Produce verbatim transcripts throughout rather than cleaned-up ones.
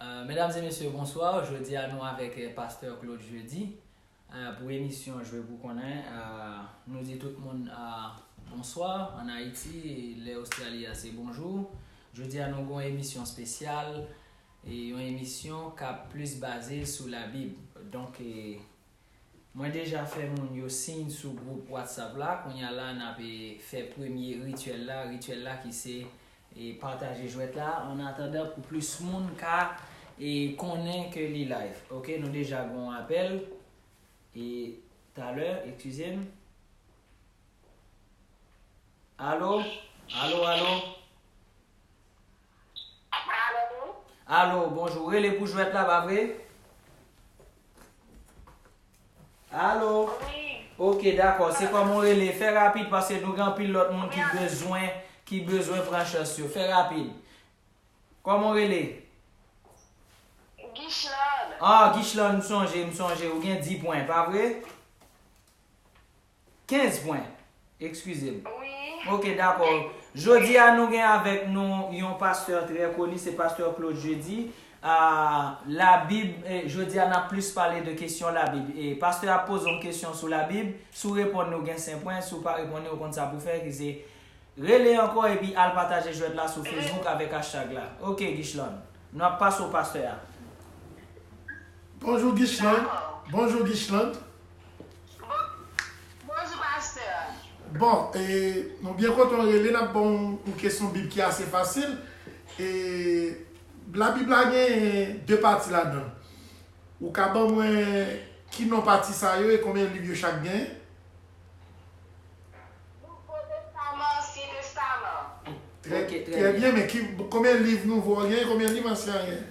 Euh, medam e mesye, bonswa. Jodi a nou avèk, euh, pastè Claude Jeudi. Euh, pou emisyon Jwe pou konnen, euh, nou di tout moun, euh, bonswa ann Ayiti, e lè Ostrali a se bonjou. Jodi a nou gen yon emisyon espesyal, e yon emisyon k ap plis baze sou Labib. Donk, e, mwen deja fè moun yo siy sou gwoup WhatsApp la. Kounye a la, n ap, e, fè premye rityèl la, rityèl la ki se, e, pataje jwèt la, an atandan pou plis moun ka, e, konnen ke li live. Oke, nou deja gen yon apèl. E, talè, eskize m. Alo? Alo, alo? Alo, bonjou. Rele pou jwèt la, pa vre? Alo? Wi. Oke, dakò. Se kòman w rele? Fè rapid, paske nou gen anpil lòt moun ki bezwen, ki bezwen pran chans yo. Fè rapid. Kòman w rele? Guicheland. Ah, Guicheland, m sonje, m sonje. Ou gen dis pwen, pa vre? Kenz pwen. Eskize m. Wi. Oke, dakò. Jodi a, nou gen avèk nou yon pastè trè koni, se pastè Claude Jeudi. Ah, Labib, eh, jodi a, n ap plis pale de kesyon Labib. E pastè a ap poze yon kesyon sou Labib. Si w reponn li, w gen senk pwen. Si w pa reponn li, w konn sa pou w fè, ki se rele ankò epi al pataje jwèt la sou Facebook avèk hashtag la. Oke, Guicheland. Nou ap pase w pastè a. Bonjou, Guicheland. Bonjou, Guicheland. Bon, bonjou, pastè. Bon, e, nou byen kontan w rele, n ap ba w yon kesyon Bib ki ase fasil. E, Labib la gen de pati ladan l. Ou ka ban mwen ki non pati sa yo e konbyen liv yo chak genyen? Nouvo Testaman, Ansyen Testaman. Trè, ok, trè trè byen. Byen, men ki, konbyen liv nouvo a genyen, konbyen liv ansyen an genyen?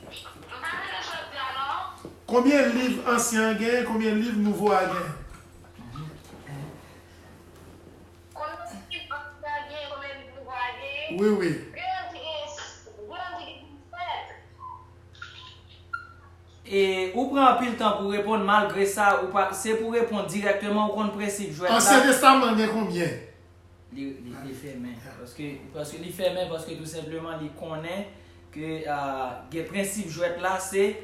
M pa tande jodi a non. Konbyen liv ansyen an genyen, konbyen liv nouvo a genyen? Konbyen liv ansyen an genyen, konbyen liv nouvo a genyen? Wi, wi. Genyen ki gen, genyen ki gen disèt. E ou pran anpil tan pou reponn, malgre sa, ou pa, se pou reponn dirèkteman, ou konn prensip jwèt la. Ansyen Testaman gen konbyen? Li, li, li fèmen. Paske, paske li fèmen, paske tou senpleman, li konnen ke, ah, gen prensip jwèt la, se,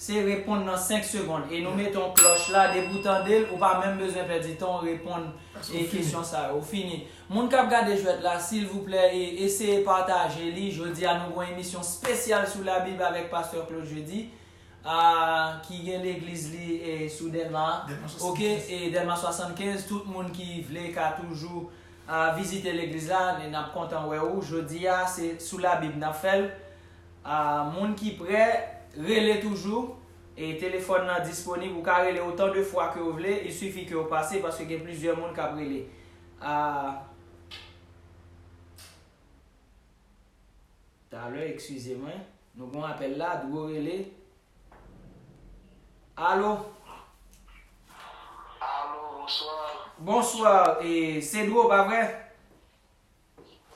se reponn nan senk segonn. E nou mete yon klòch la, depi w tande l, ou pa menm bezwen pèdi tan, w reponn e kesyon sa yo. Ou fini. Moun k ap gade jwèt la, silvouplè, e, eseye pataje li. Jodi a, nou gen yon emisyon espesyal sou Labib avèk pastè Claude Jeudi, ah, ki gen legliz li, e, sou Dèlma. Dèlma swasankenz. Oke, e Dèlma swasankenz, tout moun ki vle ka toujou, ah, vizite legliz la, n ap kontan wè ou. Jodi a, se sou Labib n ap fè l. Ah, moun ki prè, rele toujou. E telefòn nan disponib, ou ka rele otan de fwa ke w vle, il suffit ke w pase, paske gen plizyè moun k ap rele. Ah, talè, eskize mwen. Nou gen yon apèl la, Dwo rele. Alo? Alo, bonswa. Bonswa, e, se Dwo, pa vre?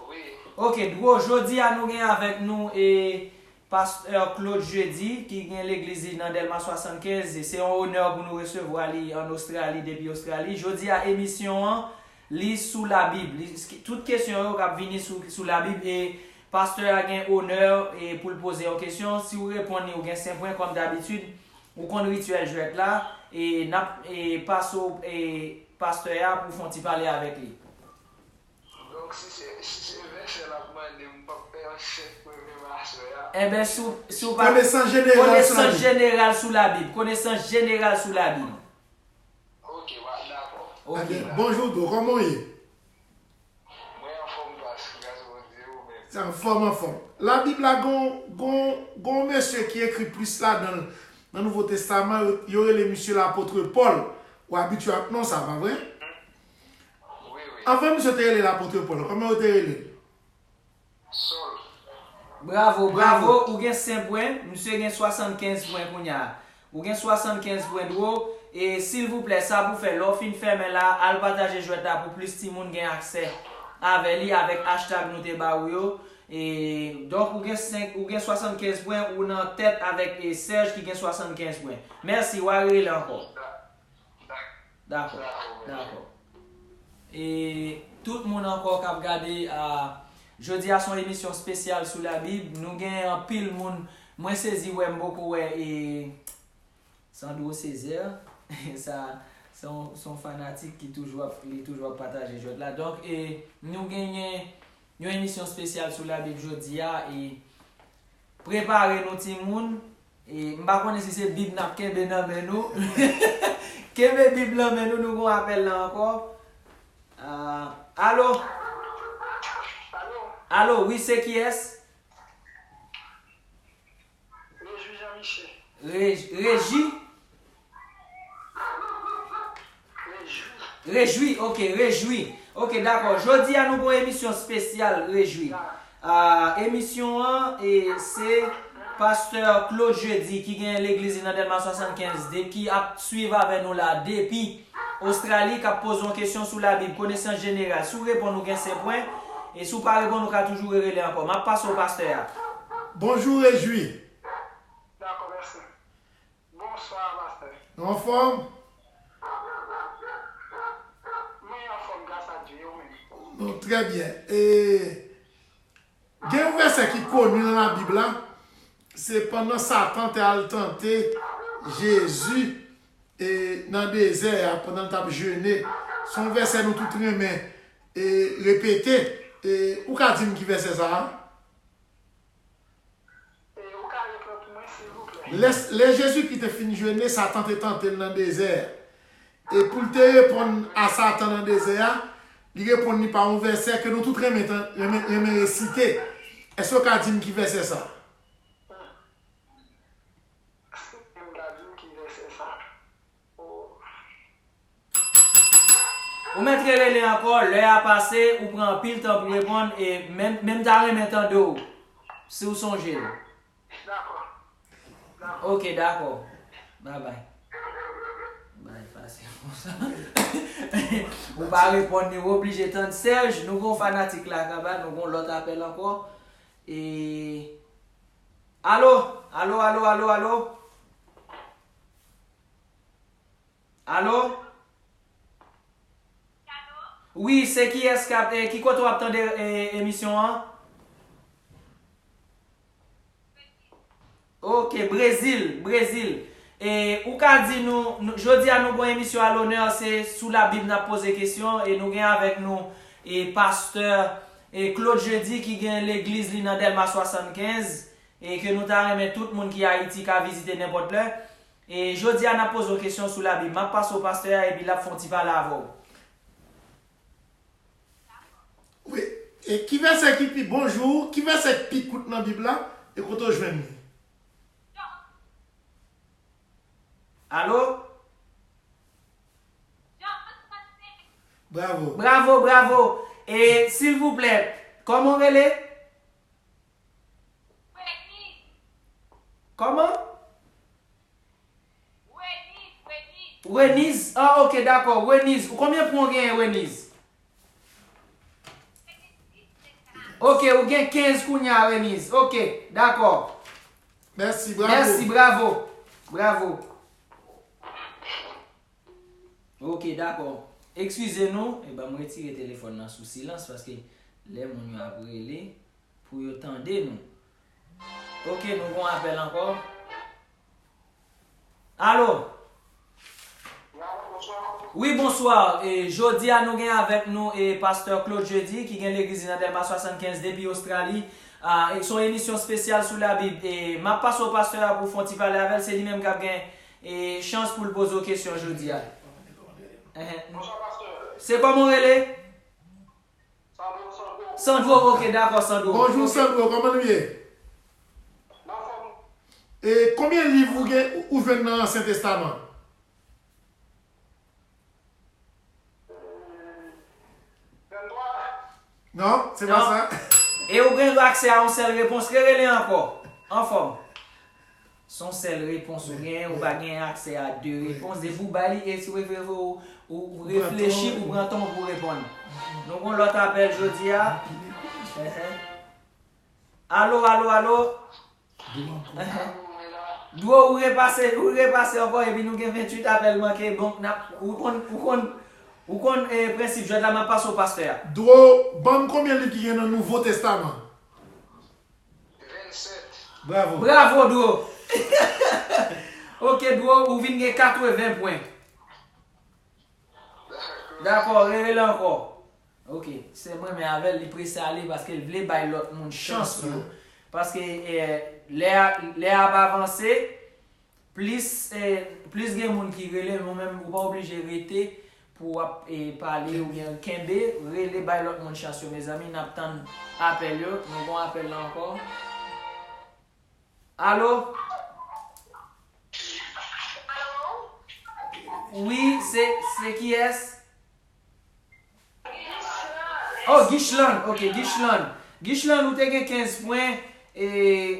Wi. Ok, Dwo, jodi a nou gen avèk nou, e, pastè Claude Jeudi, ki gen legliz li nan Dèlma swasankenz, e se yon onè pou nou resevwa li ann Ostrali, depi Ostrali. Jodi a, emisyon an, li sou Labib. Li, tout kesyon yo k ap vini sou, sou Labib, e pastè a gen onè, e pou l poze yon kesyon. Si w reponn li, ou gen senk pwen, kòm dabitid, ou konn rityèl jwèt la, e n ap, e pase w, e pastè a pou w fè yon ti pale avèk li. Donk, si se, si se vèsè l ap mande, m p ap pè yon senk pwen menm aswè a. Enben, si w, si w pa, konesans jeneral sou Labib. Konesans jeneral sou Labib. Konesans jeneral sou Labib. Ok, w ap dakò. Ok. Enben, bonjou, Dwo, kòman w ye? Mwen anfòm, pas, gras Bondye, ou menm? Anfòm, anfòm. Labib la, gon, gon, gon mesye ki ekri plis ladan l, nan Nouvo Testaman, yo, yo rele misye lapot Pòl. Ou abitye ak non sa, pa vre? Wi, wi. Anvan misye te rele lapot Pòl, kòman yo te rele l? Sòl. Bravo, bravo, ou gen senk pwen, misye gen swasankenz pwen kounye a. Ou gen swasankenz pwen, Dwo. E silvouplè, sa pou fè, lè w fin fèmen la, al pataje jwèt la pou plis timoun gen aksè avè li avèk hashtag nou te ba ou yo. E donk, ou gen senk, ou gen swasankenz pwen, ou nan tèt avèk, e, Serge ki gen swasankenz pwen. Mèsi, w a rele ankò. Dakò, dakò. E tout moun ankò k ap gade, a, jodi a se yon emisyon espesyal sou Labib. Nou gen anpil moun, mwen sezi wè m poko wè, e, Sandro Césaire. Sa, se yon, se yon fanatik ki toujou ap, li toujou ap pataje jwèt la. Donk, e, nou genyen yon emisyon espesyal sou Labib jodi a, e prepare nou timoun. E m pa konnen si se Bib n ap kenbe nan men nou. Kenbe Bib nan men nou, nou gon apèl la ankò. Ah, alo? Alo? Alo, wi, se kiyès? Rejwi Jean Michel. Rej-, Reji? Rejwi. Rejwi, ok, Rejwi. Ok, dakò. Jodi a, nou gon emisyon espesyal, Rejwi. Ah, emisyon an, e, se Pastè Claude Jeudi, ki gen legliz li nan Dèlma swasannkenz, de, ki ap swiv avè nou la depi Ostrali, k ap poze yon kesyon sou Labib, konesans jeneral. Si w reponn, ou gen senk pwen. E si w pa reponn, ou ka toujou rerele ankò. M ap pase w pastè a. Bonjou, Rejwi. Dakò, mèsi. Bonswa, pastè. Nou anfòm? Mwen anfòm, gras a Dye, e ou menm? Nou trè byen. E, gen yon vèsè ki koni nan Labib la, se pandan Satan te al tante Jezi, e, nan dezè a, pandan l t ap jene. Se yon vèsè nou tout renmen, e, repete. E, ou ka di m ki vèsè sa a? E, ou ka repete pou mwen, silvouplè? Lè, lè Jezikri te fin jene, Satan te tante l nan dezè a. E pou l te reponn a Satan nan dezè a, li reponn li pa yon vèsè ke nou tout renmen tan-, renmen, renmen resite. Èske w ka di m ki vèsè sa? Hmm. Si m ka di w ki vèsè sa. Oh. Ou mèt rele l ankò, lè a pase, ou pran anpil tan pou reponn, e menm, menm ta renmen tande w, si w sonje l. Dakò. Dakò. Ok, dakò. Babay. Bay fasil konsa. Ou pa reponn li, ou oblije tann Serge. Nou gon fanatik la, kaba, nou gon lòt apèl ankò. E, alo? Alo, alo, alo, alo? Alo? Wi, se kiyès k ap, e, ki kote w ap tande, e, emisyon an? Ok, Brezil, Brezil. E, ou ka di nou, nou, jodi a nou gon emisyon a lonè, se sou Labib n ap poze kesyon, e nou gen avèk nou, e, pastè, e, Claude Jeudi ki gen legliz li nan Dèlma swasannkenz, e ke nou ta renmen tout moun ki Ayiti ka vizite nenpòt lè. E jodi a, n ap poze w kesyon sou Labib. M ap pase w pastè a, epi l ap fè yon ti pale avè w. Wi. E ki vèsè ki pi, bonjou, ki vèsè ki pi kout nan Bib la, e kote w jwenn li? Alo? Bravo. Bravo, bravo. E, silvouplè, kòman w rele? Kòman? Reniz. Ah, ok, dakò. Reniz. Ou konbyen pwen w genyen, Reniz? Ok, ou gen kenz kounye a, Reniz. Ok, dakò. Mèsi, bravo. Mèsi, bravo. Bravo. Ok, dakò. Eskize nou, e ban m retire telefòn nan sou silans, paske lè moun yo ap rele, pou yo tande nou. Ok, nou gon apèl ankò. Alo? Wi, bonswa. E, jodi a, nou gen avèk nou, e, pastè Claude Jeudi, ki gen legliz li nan Dèlma swasannkenz depi Ostrali. A, e, se yon emisyon espesyal sou Labib. E, m ap pase w pastè a pou fè yon ti pale avè l. Se li menm k ap gen, e, chans pou l poze w kesyon jodi a. Enhen. Se kòman w rele? Sandro, ok, dakò, Sandro. Bonjou, Sandro, kòman nou ye? E konbyen liv ou gen, ou jwenn nan Ansyen Testaman? Non, se pa sa. E ou gen aksè a yon sèl repons. Rerele ankò. Anfòm. Se yon sèl repons ou genyen, ou pa gen aksè a de repons. Depi ou bay li, e si ou reflechi, ou reflechi, ou pran tan pou reponn. Nou gon lòt apèl jodi a. Alo, alo, alo. Dwo, ou repase, ou repase ankò, epi nou gen venntuit apèl manke. Donk, n ap, ou konn, ou konn, Ou konn eh, prensip jwèt la, m ap pase w pastè a. Dro, ban m konbyen liv ki gen nan Nouvo Testaman? Bravo. Bravo, Dro. Ok, Dro, ou vin gen katreven pwen. Dakò, rele l ankò. Ok, se mwen men avè l, li prese ale paske l vle bay lòt moun chans yo. Paske eh, lè a, lè a ap avanse, plis eh, plis gen moun ki rele, nou menm ou pa oblije rete pou w ap eh, pale oubyen kenbe, rele bay lòt moun chans yo, mezanmi, n ap tann apèl yo, nou gon apèl la ankò. Alo? Wi, se, se kiyès? Oh, Gichlan. Ok, Gichlan. Gichlan, ou te gen kenz pwen. E,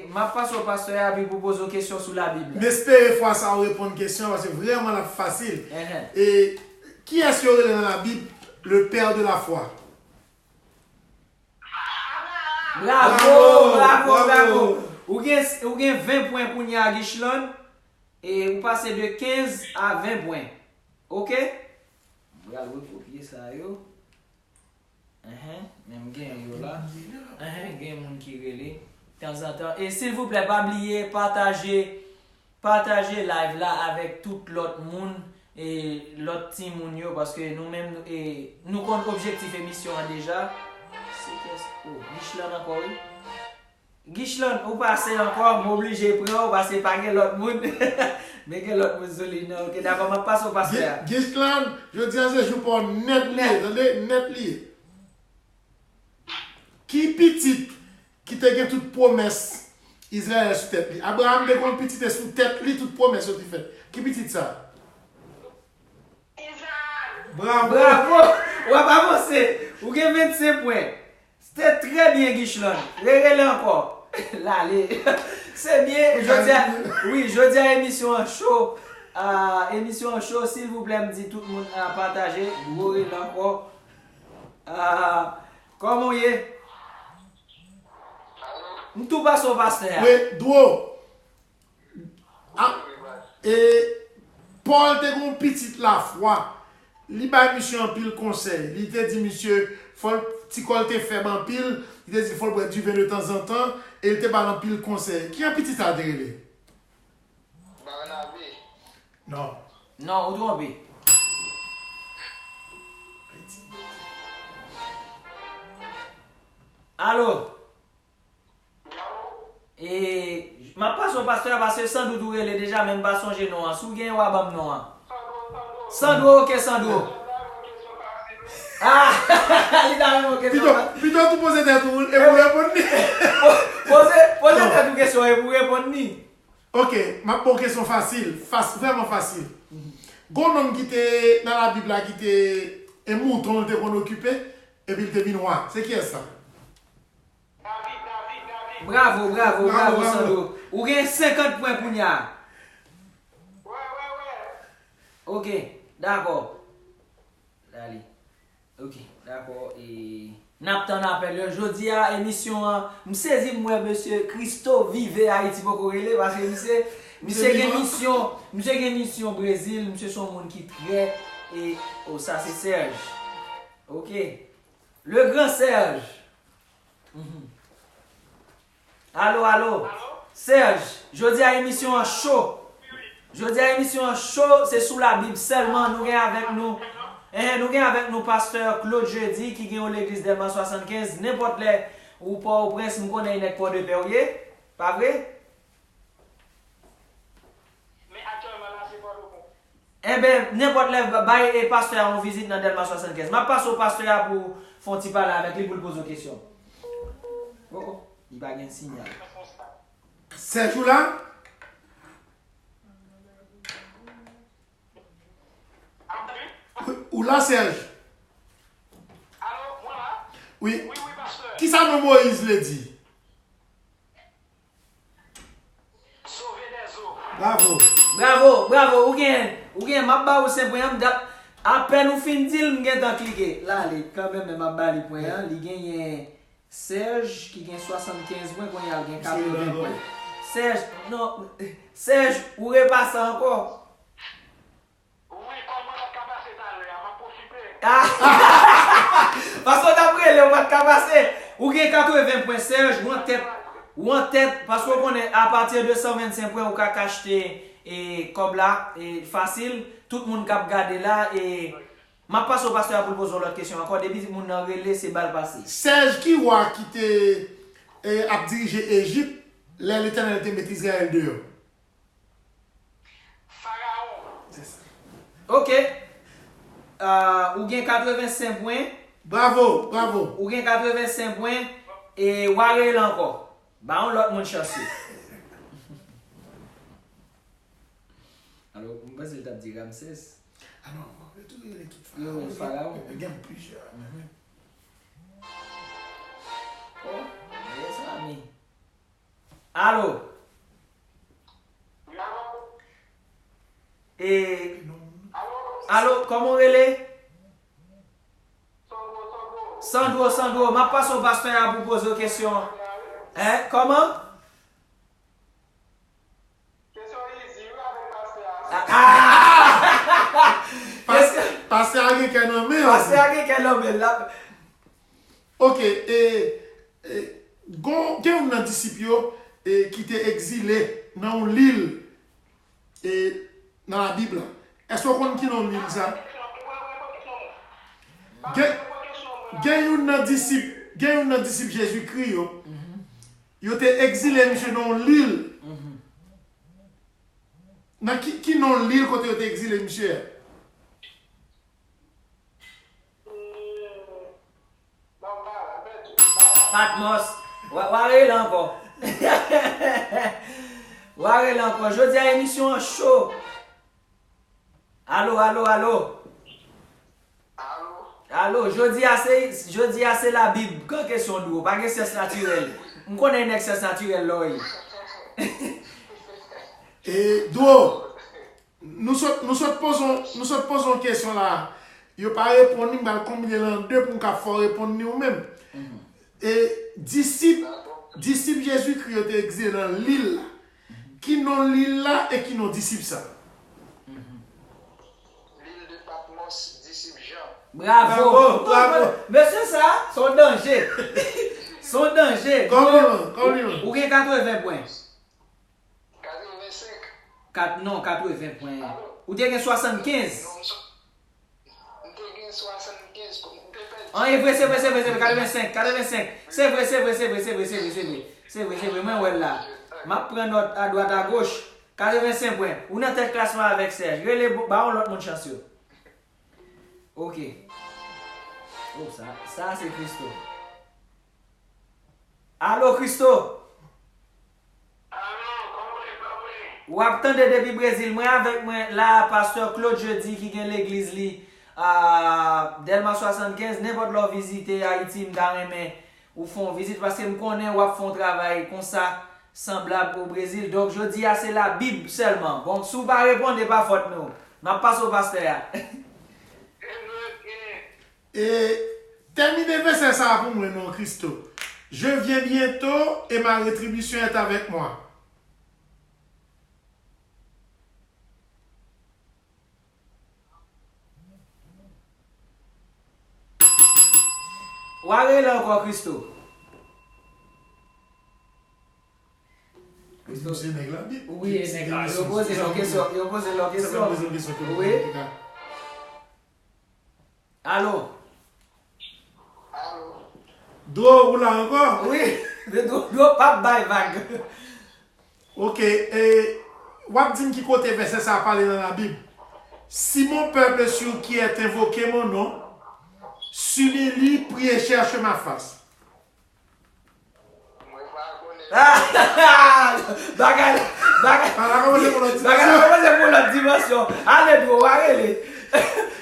m ap pase w pastè a, epi pou poze w kesyon sou Labib la. M espere fwa sa ou reponn kesyon an, paske vrèman l ap fasil. Enhen. E, kiyès yo rele nan Labib le père de la foi? Bravo, bravo, bravo. Ou gen, ou gen ven pwen kounye a, Gichlan. E ou pase de kenz a ven pwen. Ok? M pral rekopye sa yo. Enhen, men m gen yo la. Enhen, gen moun ki rele tanzantan. E silvouplè, pa bliye pataje, pataje live la avèk tout lòt moun e lòt timoun yo, paske nou menm e, nou konn objektif emisyon an deja. Se kiyès? Oh, Gichlan ankò, wi. Gichlan, ou pase ankò, m oblije pran w paske pa gen lòt moun. Men gen lòt moun sou liy nan. Ok, dakò, m ap pase w pastè a. Gichlan, jodi a se jou pa w nèt li ye, tande, nèt li ye. Ki pitit ki te gen tout pwomès Izrayèl sou tèt li? Abraram te gen yon pitit e sou tèt li tout pwomès yo te fèt. Ki pitit sa? Bravo! Bravo! W ap avanse. Ou gen vennsenk pwen. Se te trè byen, Gichlan. Rerele ankò. L ale. Se byen. Jodi a, wi, jodi a emisyon an cho. Ah, emisyon an cho, silvouplè, m di tout moun ah, pataje. Dwo rele ankò. Ah, kòman w ye? M tou pase w pastè a. Wi, Dwo. Ah, e Pòl te gen yon pitit lafwa. Li bay misye anpil konsèy. Li te di misye, fò l, ti kò l te fèb anpil, li te di fò l bwè diven de tanzantan, e li te ba l anpil konsèy. Kijan pitit sa te rele? Barnabe. Non. Non, ou twonpe. Alo? E, m ap pase w pastè a, paske Sandro tou rele deja, men m pa sonje non an. Si w genyen, w a ban m non an. Sandro, ok, Sandro. Ah, li ta renmen yon kesyon. Pito, pito tou poze tèt ou, e pou reponn li. Po-, poze, poze tèt ou kesyon, e pou reponn li. Ok, m ap ba w kesyon fasil, fas-, vrèman fasil. Gon nonm ki te nan Labib la, ki te, e mouton l te konn okipe, epi l te vin wa. Se kiyès sa? Bravo, bravo, bravo, Sandro. Ou gen senkant pwen kounye a. Ok, dakò. Dale. Ok, dakò. E, n ap tann apèl yo. Jodi a, emisyon an, m sezi m wè mesye Christo Vive Haïti poko rele, paske misye, misye gen misyon, misye gen misyon Brezil, misye se yon moun ki trè, e, oh, sa se Serge. Ok. Le Grand Serge. Mhm. Alo, alo. Serge, jodi a emisyon an cho. Jodi a emisyon an cho, se sou Labib sèlman nou gen avèk nou. Enhen, nou gen avèk nou pastè Claude Jeudi ki gen yon legliz Dèlma swasannkenz. Nenpòt lè ou Pòtoprens, m konnen nèg Pòdepè ou ye. Pa vre? Men aktyèlman la, se Pòtoprens. Enben, nenpòt lè, ba-, bay e pastè a yon vizit nan Dèlma swasannkenz. M ap pase w pastè a pou fè yon ti pale avèk li, pou l poze w kesyon. Oh, oh, li pa gen siyal. Serge, ou la? Ou, ou la, Serge? Wi. Kisa non Moyiz vle di? Bravo. Bravo, bravo. Ou gen, ou gen, m ap ba ou senk pwen an, m dat, apèn ou fin di l, m gentan klike. L ale, kanmenm, men m ap ba li pwen an. Li genyen Serge ki gen swasannkenz pwen, kounye a l gen katreven pwen. Serge, non, Serge, ou repase ankò. Wi, kòm mwen pa t ka pase talè a, m ap pwofite. Ah! Paske w t ap rele, ou pa t ka pase. Ou gen katreven pwen, Serge, ou an tèt. Ou an tèt, paske w konnen, apati de san vennsenk pwen, ou ka kachte e, kòb la e, fasil. Tout moun k ap gade la, e, m ap pase w pastè a pou l poze w lòt kesyon ankò. Depi moun nan rele, se ba l pase. Serge, ki wa ki te e, ap dirije Ejip lè Letènèl te met Izrayèl deyò? Farawon. Ok. Ah, ou gen katrevensenk pwen. Bravo, bravo. Ou gen katrevensenk pwen. E w a rele ankò. Ba yon lòt moun chans yo. Alò, m panse l t ap di Ramsès. Ah non, yo toujou rele tout Farawon. Yo rele Farawon. Gen plizyè. Oh, mezanmi. Alo? E, alo, kòman w rele? Sandro, Sandro, m ap pase w pastè a pou poze w kesyon. Hein, kòman? Ah, ah! Pas-, pastè a gen kè nan men l. Pastè a gen kè nan men l la. Ok, e, e, gon, gen youn nan disip yo e, ki te egzile nan yon lil e, nan Labib la. Èske w konn ki non lil sa? Gen, gen youn nan disip, gen youn nan disip Jezikri yo, yo te egzile misye nan yon lil. Nan ki, ki non lil kote yo te egzile misye a? Patmos. W a, w a rele ankò. W a rele ankò. Jodi a emisyon an cho. Alo, alo, alo. Alo, jodi a se, jodi a se Labib. Gran kesyon, Dwo. Pa gen syans natirèl. M konnen nèg syans natirèl lè w ye. E, Dwo, nou sot, nou sot poze, nou sot poze yon kesyon la. Yo pa reponn li, m pral konbine l an de pou m ka fè w reponn li ou menm. E, disip, disip Jezikri yo te egzile nan lil la. Ki non lil la e ki non disip sa? Lil de Patmos, disip Jan. Bravo! Bravo, bravo. Mesye sa, se yon danje. Se yon danje. Konpliman, konpliman. Ou gen katreven pwen. Katrevensenk. Kat, non, katreven pwen. Ou te gen swasannkenz. Non, m so-, m te gen swasannkenz, m te pèdi. An, e vre, se vre, se vre, se vre, katrevensenk, katrevensenk. Se vre, se vre, se vre, se vre, se vre, se vre. Se vre, se vre, mwen wè l la. M ap pran nòt adwat agoch. Katrevensenk pwen. Ou nan tèt klasman avèk Serge. Rele, ba yon lòt moun chans yo. Ok. Oh, sa, sa se Christo. Alo, Christo. Alo, kòman w ye, frè Willy? W ap tande depi Brezil. Mwen avèk mwen la, pastè Claude Jeudi ki gen legliz li, a, Dèlma swasannkenz. Nenpòt lè w vizite Ayiti, m ta renmen ou fè yon vizit paske m konnen w ap fè yon travay konsa, sanblab o Brezil. Donk, jodi a, se Labib sèlman. Bon, si w pa reponn, e pa fòt nou. M ap pase w pastè a. E, tèmine vèsè sa a pou mwen non, Christo. Je viens bientôt et ma rétribution est avec moi. W a rele ankò, Christo. Christo. Se nèg la, wi, e nèg la. Yo poze l yon kesyon, yo poze l yon kesyon. Wi. Alo? Alo? Dwo, ou la ankò? Wi, men Dwo, Dwo p ap bay vag. Ok, e, w ap di m ki kote vèsè sa a pale nan Labib. Si mon peuple sur qui est invoqué mon nom s'humilie, prie, cherche ma face. Bagay la, bagay, bagay la kòmanse pou lòt dimansyon. Ale, Dwo, w a rele.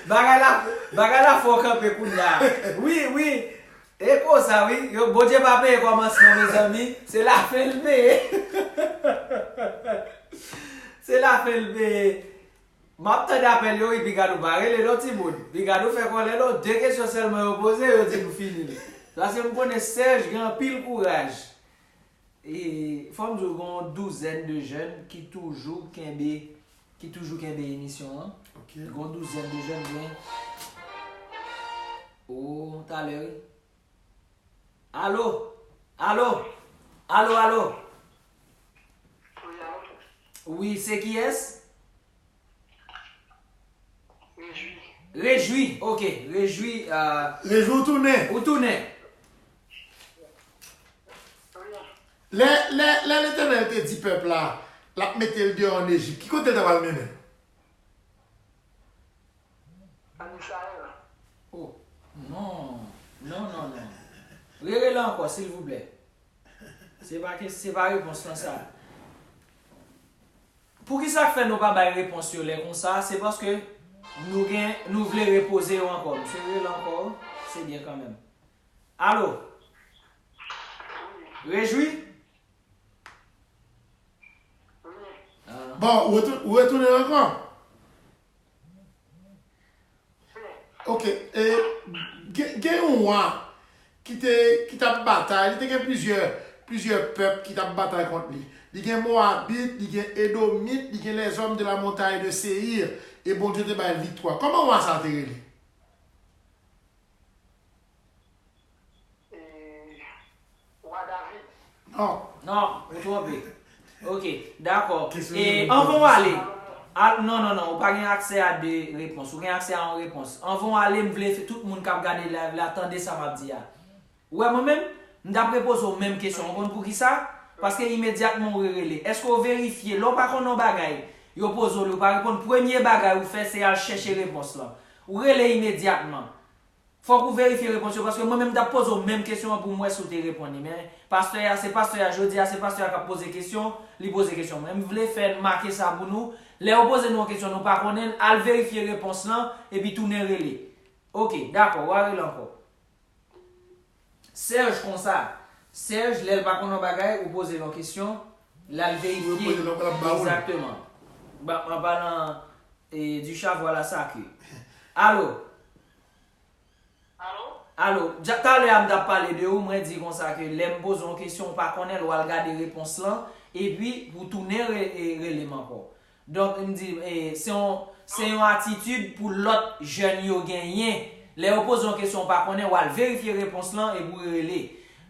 Bagay la, bagay la fè w kanpe kounye a. Wi, wi. E konsa, wi. Yo, Bondye pa peye kòmansman, mezanmi. Se lafen l peye. Se lafen l peye. M ap tande apèl yo, wi, Picado pa rele non, timoun. Picado fè kòlè non, de kesyon sèlman yo poze, yo di nou fini l. Paske m konnen Serge gen anpil kouraj. E, fò m di w, gen yon douzèn de jèn ki toujou kenbe, ki toujou kenbe emisyon an. Ok. Gen yon douzèn de jèn, gen. Ou talè, wi. Alo? Alo? Alo, alo? Wi, se kiyès? Rejwi. Rejwi, ok. Rejwi, euh, Rejwi ou tounen. Ou tounen. Lè, lè, lè Letènèl te di pèp la, l ap mete l deyò ann Ejip, ki kote l ta pral mennen l? Ann Izrayèl. Oh, non. Non, non, non. Rerele ankò, silvouplè. Se pa ke, se pa repons lan sa. Poukisa k fè nou pa bay repons yo lè konsa? Se paske nou gen, nou vle repoze yo ankò. Misye rele ankò, se byen kanmenm. Alo? Rejwi? Ah. Bon, ou retou-, ou retounen ankò? Ok, e, gen, gen yon wa ki te, ki t ap batay, li te gen plizyè, plizyè pèp ki t ap batay kont li. Li gen Moabit, li gen Edomit, li gen les hommes de la montagne de Séïr, e Bondye te ba l viktwa. Kòman wa sa te rele? E, wa David. Non. Non, ou twonpe. Ok, dakò. Kesyon E, de anvan w ale. A, non, non, non, ou pa gen aksè a de repons. Ou gen aksè a yon repons. Anvan w ale, m vle fè tout moun k ap gade live la tande sa m ap di a. Ou wè mwen menm, m t ap repoze w menm kesyon. Ou konn poukisa? Paske imedyatman ou rerele. Èske w verifye? Lè w pa konn yon bagay, yo poze w li, ou pa reponn, premye bagay ou fè, se al chèche repons lan. Ou rele imedyatman. Fòk ou verifye repons yo, paske mwen menm m t ap poze w menm kesyon an pou m wè si w te reponn li. Men, pastè a, se pastè a, jodi a, se pastè a k ap poze kesyon, li poze kesyon. Men m vle fè n make sa pou nou. Lè yo poze nou yon kesyon nou pa konnen l, al verifye repons lan, epi tounen rele. Ok, dakò, w a rele ankò. Serge konsa. Serge, lè l pa konn yon bagay, ou poze l yon kesyon, l al verifye. Ou poze l, l ap ba ou l. Egzakteman. Ba, an palan, e, du chat, voilà sa que. Alo? Alo? Alo, dja talè a m t ap pale de ou, mwen di konsa ke lè m poze yon kesyon ou pa konnen l, w al gade repons lan, epi pou tounen re-, e, rele m ankò. Donk, m di, e, se yon, se yon atitid pou lòt jèn yo genyen. Lè yo poze yon kesyon ou pa konnen, w al verifye repons lan epi w rele.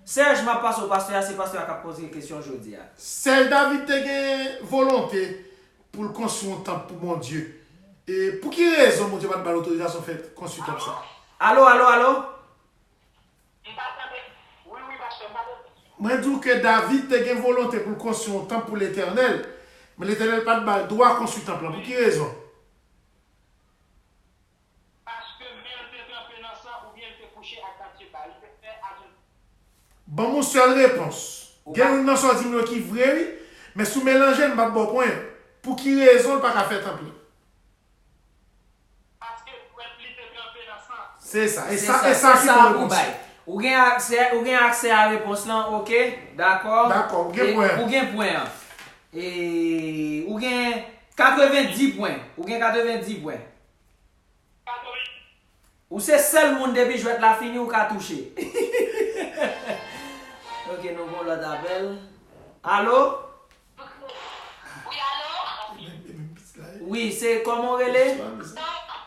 Serge, m ap pase w pastè a, se pastè a k ap poze kesyon jodi a. Serge, David te gen volonte pou l konstwi yon tanp pou Bondye. E pou ki rezon Bondye pa t ba l otorizasyon fè konstwi tanp sa? Alo, alo, alo? M pa tande. Wi, wi, pastè, m pa tande. Mwen di w ke David te gen volonte pou l konstwi yon tanp pou Letènèl, men Letènèl pa t ba l dwa konstwi tanp lan. Pou ki rezon? Paske men l te tranpe nan san oubyen l te kouche ak Batcheba. Li te fè adil. Ban m yon sèl repons. Ou Gen pa youn nan sa w di m yo ki vre, wi, men si w melanje l, m p ap ba w pwen. Pou ki rezon l pa ka fè tanp lan? Paske dwèt li te tranpe nan san. Se sa. E Se sa, sa, e sa se ki sa bon pou repons bay. Ou gen aksè, ou gen aksè a repons lan, ok? Dakò? Dakò, ou gen E pwen an. Ou gen pwen an. E ou gen katrevendi pwen. Ou gen katrevendi pwen. Katreven Ou se sèl moun depi jwèt la fini ou ka touche. Ok, nou gon lòt apèl. Alo? Wi, alo? Wi, se kòman w rele?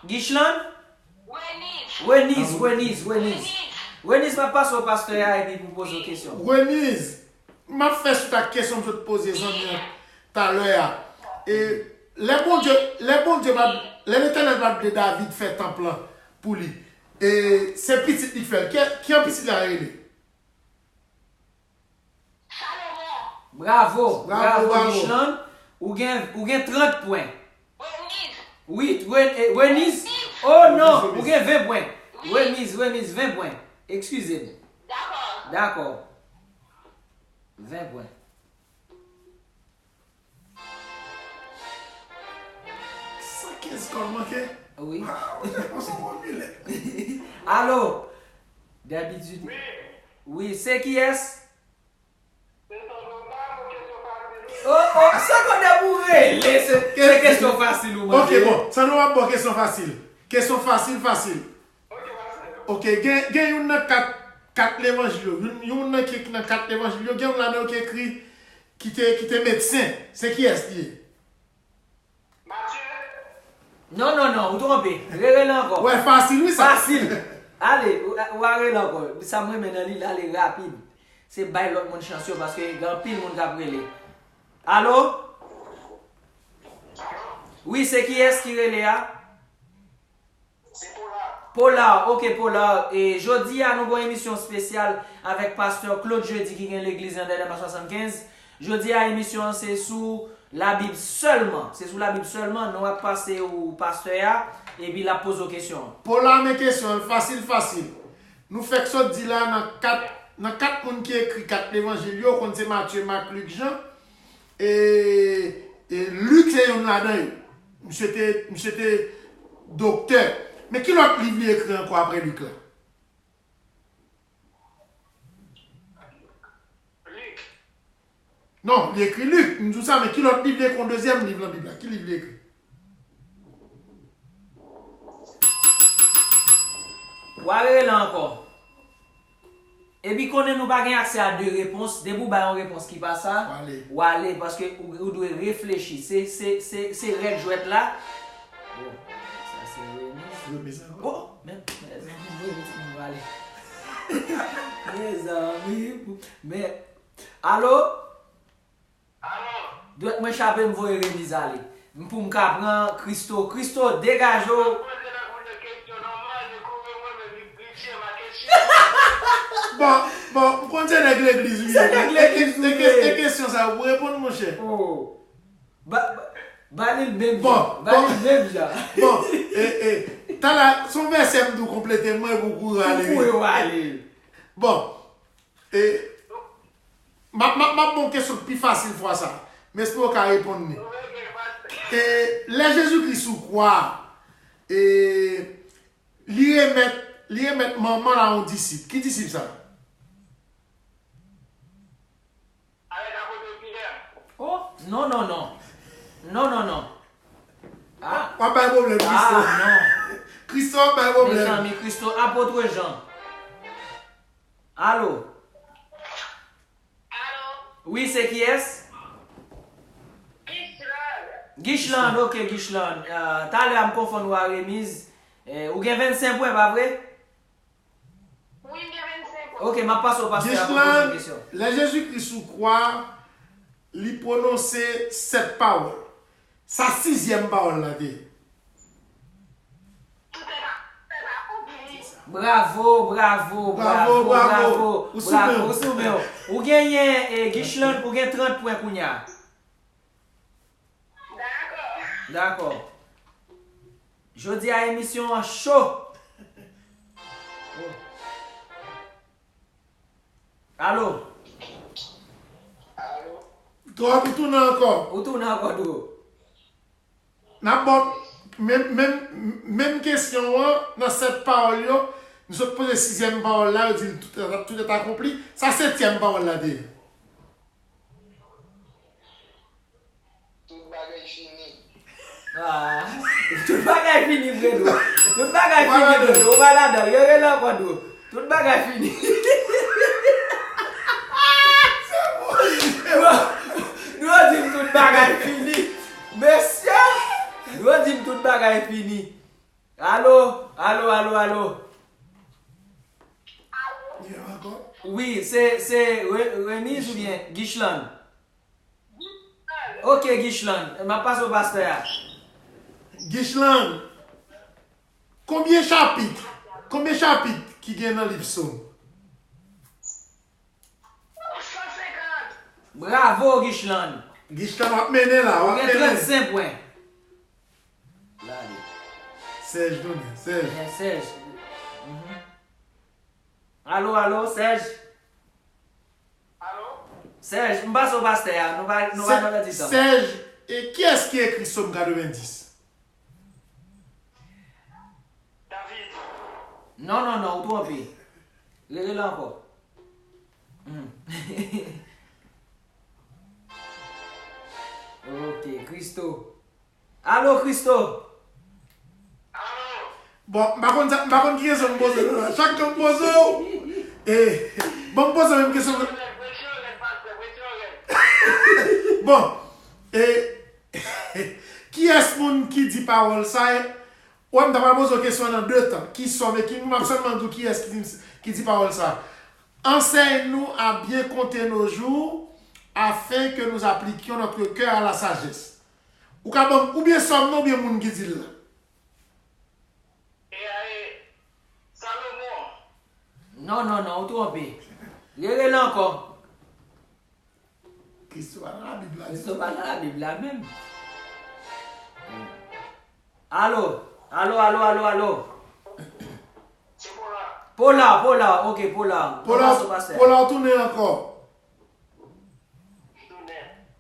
Gichlan? Weniz. Weniz, Weniz, Weniz. Weniz, m ap pase w pastè a epi pou poze w kesyon. Weniz, m ap fè swit ak kesyon m sot poze zanmi an talè a. E lè Bondye, lè Bondye pa, lè Letènèl pa t vle David fè tanp lan pou li, e se pitit li k fè l. Ki, ki jan pitit la rele? Salomon. Bravo, Bravo, bravo, bravo. Gichlan. Ou gen, ou gen trant pwen. Weniz. Wi, Wen-, e, Weniz. Oh non, Weniz, ou gen ven pwen. Wi. Weniz, Weniz, ven pwen. Eskize m. Dakò. Dakò. Ven pwen. San kenz kòb manke? Wi. Ah, ou te konn se pwomye lèt. Alo? Dabitid. Wi. Wi, se kiyès? Se Sandro Dam ou kesyon fasil? Oh, oh, Sandro Dam ou rele, se, se kesyon fasil ou mande. Ok, bon, Sandro ap ba w kesyon fasil. Kesyon fasil, fasil. Ok, gen, gen youn nan kat, kat levanjil yo. Youn, youn nan ki nan kat levanjil yo, gen youn ladan yo ki ekri ki te, ki te medsen. Se kiyès li ye? Matye. Non, non, non, ou twonpe. Rerele ankò. Wè, fasil, wi, sa. Fasil. Ale, ou, ou a rele ankò. Sa m renmen nan li, l ale rapid. Se bay lòt moun chans yo, paske gen anpil moun k ap rele. Alo? Wi, se kiyès ki rele a? Se Polar. Polar, ok, Polar. E jodi a, nou gen yon emisyon espesyal avèk pastè Claude Jeudi ki gen legliz nan Dèlèma swasannkenz. Jodi a, emisyon an se sou Labib sèlman. Se sou Labib sèlman. Nou ap pase ou pastè a, epi l ap poze w kesyon an. Polar, men kesyon an fasil, fasil. Nou fèk sot di la nan kat, nan kat moun ki ekri kat levanjil yo, ou konn se Matye, Mak, Lik, Jan. E, e Lik se youn ladan yo. Misye te, misye te doktè. Men ki lòt liv li ekri ankò apre Lik la? Non, li ekri Lik. M di w sa, men ki lòt liv li ekri? Yon dezyèm liv nan Bib la. Ki liv li ekri? W a rele ankò. Epi konnen nou pa gen aksè a de repons. Depi w bay yon repons ki pa sa, w ale, paske ou, ou dwe reflechi. Se, se, se, se règ jwèt la. Oh, sa se remiz. Remiz ankò. Oh, men, mezanmi, mwen retire m ale. Mezanmi, men, alo? Dwèt mwen chape, m voye remiz ale. M pou m ka pran Christo. Christo, degaje w. Bon, bon, m konn se nèg legliz ou ye. Se nèg legliz ou ye. E kesyon sa yo pou reponn, monchè. Oh. Ba, ba, ba li l menm jan. Ba li l menm jan. Bon, e, e, talè, se yon vèsè m di w konplete mwen pou kouri ale. Pou kouri ale. Bon, E, m ap, m ap, m ap ba w kesyon ki pi fasil fwa sa. M espere w ka reponn li. E, lè Jezikri sou kwa a, e, li remèt, li remèt manman l a yon disip. Ki disip sa? Oh, non, non, non. Non, non, non. Ah. W ap bay pwoblèm, Christo. Ah, non. Christo ap bay pwoblèm. Mezanmi, Christo, apot Jan. Alo? Alo? Wi, se kiyès? Gichlan. Gichlan, ok, Gichlan. Ah, talè a m konfonn ou a Remiz. Eh, ou gen vennsenk pwen, pa vre? Wi, m gen vennsenk pwen. Ok, m ap pase w pastè a pou poze yon kesyon. Gichlan, lè Jezikri sou kwa a, li pwononse sèt pawòl. Sa sizyèm pawòl la te ye. Bravo, bravo, bravo, bravo, bravo. Ou sou men w. Ou genyen, eh, Gichlan, ou gen trant pwen kounye a. Dakò. Jodi a, emisyon an cho. Alo? Alo? Twòp, ou tounen ankò. Ou tounen ankò, Dro. N ap ba w menm, menm, menm kesyon an, nan sèt pawòl yo, nou sot poze sizyèm pawòl la, yo di l tout, tout est accompli. Sa setyèm pawòl la te ye. Tout bagay fini. Ah, tout bagay fini, Fredo. Tout bagay fini, Fredo. Ou pa ladan. Yo rele ankò, Dro. Tout bagay fini. Dro, Dro di m tout bagay fini. Mesye, Dro di m tout bagay fini. Alo, alo, alo, alo. Wi, se, se Re-, Remiz oubyen Gichlan? Ok, Gichlan, m ap pase w pastè a. Gichlan, konbyen chapit, konbyen chapit ki gen nan liv Sòm? Bravo, Gichlan. Gichlan, w ap mennen la, w ap mennen. Ou gen trannsenk pwen. Sèj tounen, Sèj. Sèj. Mhm. Alo, alo, Sèj. Alo? Sèj, m pase w pastè a, nou pa, nou pa nan pèdi tan. Sèj, e kiyès ki ekri Sòm katrevendis? David. Non, non, non, ou twonpe. Rele l ankò. Hmm. Ok, Christo. Alo, Christo. Bon, m pa konn sa, m pa konn ki kesyon m poze nou la. Chak jan m poze w, e, bon, m poze w menm kesyon. Bon, e, kiyès moun ki di pawòl sa, e, Wè, m ta pral poze w kesyon an nan de tan. Ki sòm e ki, m ap sèlman di w kiyès ki di, ki di pawòl sa. Enseigne-nous à bien compter nos jours, afin que nous appliquions notre cœur à la sagesse. Ou ka ban m, oubyen sòm nan, oubyen moun ki di l la. E a, e, Salomon. Non, non, non, ou twonpe. Rele l ankò. Kristo pa nan Labib la. Kristo pa nan Labib la menm. Alo, alo, alo, alo, alo. Se Pola. Pola, Pola, ok, Pola. Pola, Pola, tounen ankò.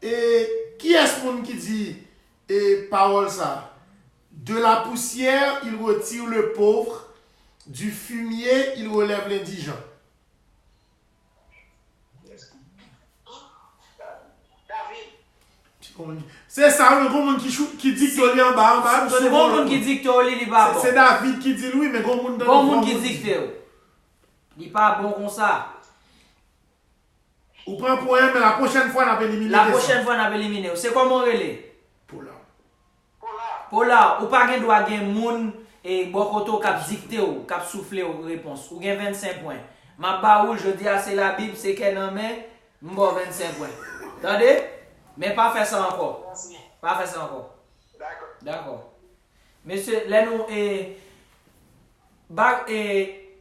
E kiyès moun ki di e pawòl sa? De la poussière, il retire le pauvre, du fumier, il relève l'indigent. Se sa, wi, gon moun ki chou, ki dikte w li anba, anba, m Si gon moun ki dikte w li, li pa bon. Se David ki di l, wi, men gon moun Gon moun ki dikte w. Li pa bon konsa. Ou pran pwen, men la pwochèn fwa n ap elimine La pwochèn fwa n ap elimine w. Se kòman w rele? Pola. Pola, ou pa gen dwa gen moun e bò kote w k ap dikte w, k ap soufle w repons. Ou gen vennsenk pwen. M ap ba ou l jodi a, se Labib, se kè nan men, m ba w vennsenk pwen. Tande? Men pa fè sa ankò. Pa fè sa ankò. Dakò. Mesye, lè nou e, ba, e,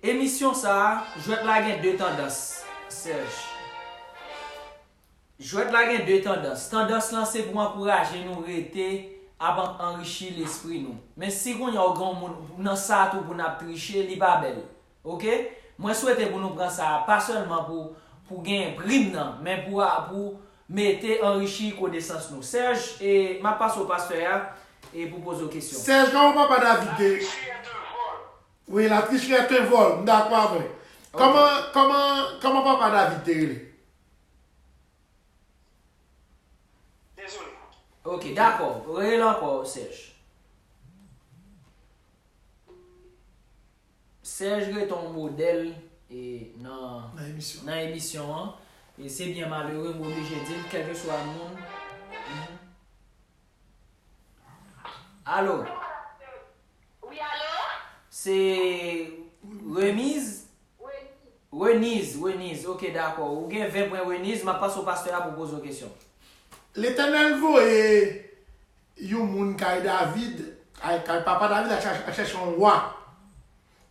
emisyon sa a, jwèt la gen de tandans, Serge. Jwèt la gen de tandans. Tandans lan se pou ankouraje nou rete ap an- anrichi lespri nou. Men si kounye a w gen yon moun nan sa tou pou n ap triche, li pa bèl. Oke? Mwen swete pou nou pran sa a, pa sèlman pou, pou genyen prim nan, men pou, pou mete anrichi konesans nou. Serge, e, m ap pase w pastè a, e pou poze w kesyon. Serge, kòman papa David te. Wi, la tricherie est un vol. M dakò avè w. Kòman, kòman, kòman papa David te rele? Dezole. Ok, dakò. Rele ankò, Serge. Serge rete yon modèl e nan, nan emisyon an. E se byen malere, m oblije di l, kèlkeswa moun. Mhm. Alo? Wi, alo? Se Remiz? Reniz, Reniz, ok, dakò. Ou gen ven pwen Reniz, m ap pase w pastè a pou poze w kesyon. Letènèl voye yon moun kay David, kay, kay papa David, al chach- al chèche yon wa.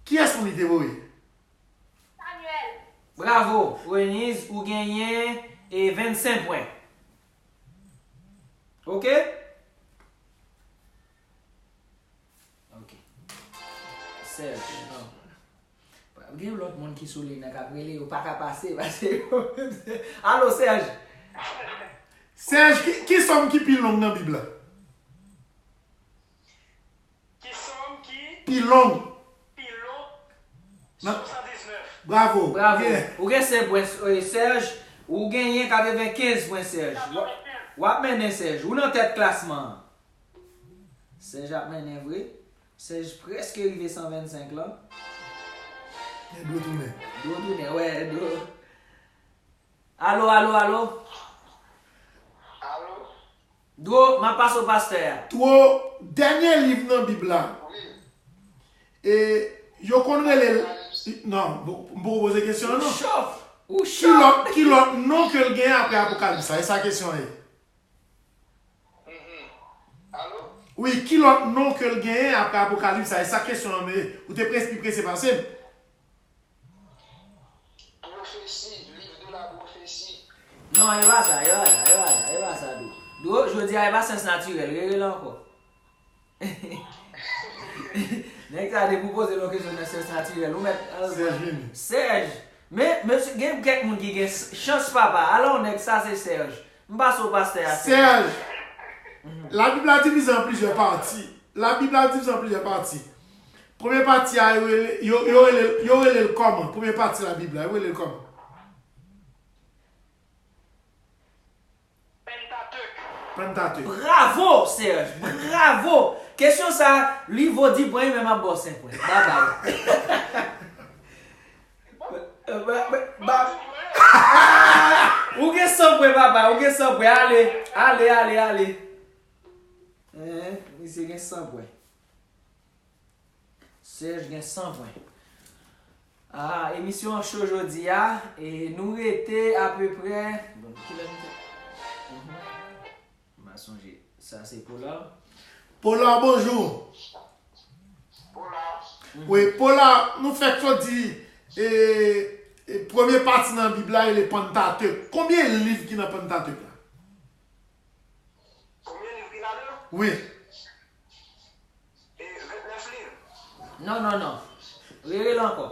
Kiyès moun li te voye? Samuel. Bravo, Reniz, ou genyen e vennsenk pwen. Ok? Ok. Serge. Gen lòt moun ki sou liy nan k ap rele, yo pa ka pase, pase yo. Alo, Serge. Serge, ki, ki sòm ki pi long nan Bib la? Ki sòm ki pi long? Pi long? Nan- Swasanndiznèf. Bravo. Bravo. Byen. Ou gen senk pwen, eh, Serge. Ou genyen katrevenkenz pwen, Serge. W ap, w ap mennen, Serge. Ou nan tèt klasman an. Serge ap mennen vre. Serge prèske rive san vennsenk lan. Men dlo tounen. Dlo tounen, wè, dlo. Alo, alo, alo. Alo? Dwo, m ap pase w pastè a. Two, dènye liv nan Bib la. Wi. E, yo konn rele l, non, m poko poze kesyon an, non. Ou chòf. Ou chòf. Ki lòt, ki lòt non ke l genyen apre Apokalips la? E sa kesyon an ye. Mhm. Alo? Wi, ki lòt non ke l genyen apre Apokalips la? E sa kesyon an ye. Ou te prese, pi prese pase m. Pwofesi, livre de la prophétie. Non, e pa sa, e pa sa, e pa sa, e pa sa, Dwo. Dwo, jodi a, e pa syans natirèl, rele l ankò. Nèg sa te pwopoze l yon kesyon nan syans natirèl, ou mèt, Serge vini. Serge, men, men gen kèk moun ki gen chans, papa. Alò, nèg sa, se Serge. M pase w pastè a, Serge. Serge, Labib la divize an plizyè pati. Labib la divize an plizyè pati. Premye pati a, yo rele, yo, yo rele, yo rele l kòman? Premye pati Labib la, yo rele l kòman? Pentateuch. Pentateuch. Bravo, Serge! Bravo! Kesyon sa, li vo dis pwen, men m ap ba w senk pwen. Babay. Ou gen san pwen, papa, ou gen san pwen. Ale, ale, ale, ale. Hein, misye gen san pwen. Serge gen san pwen. Ah, emisyon an cho jodi a, e nou rete apeprè, bon, kilè nou te? Mhm. M pa sonje. Sa se Polar. Polar, bonjou. Polar. Wi, Polar, nou fèk sot di e, e, premye pati nan Bib la rele Panntatek. Konbyen liv ki nan Panntatek la? Konbyen liv ki ladan? Wi. E, vennèf liv. Non, non, non. Rele l ankò.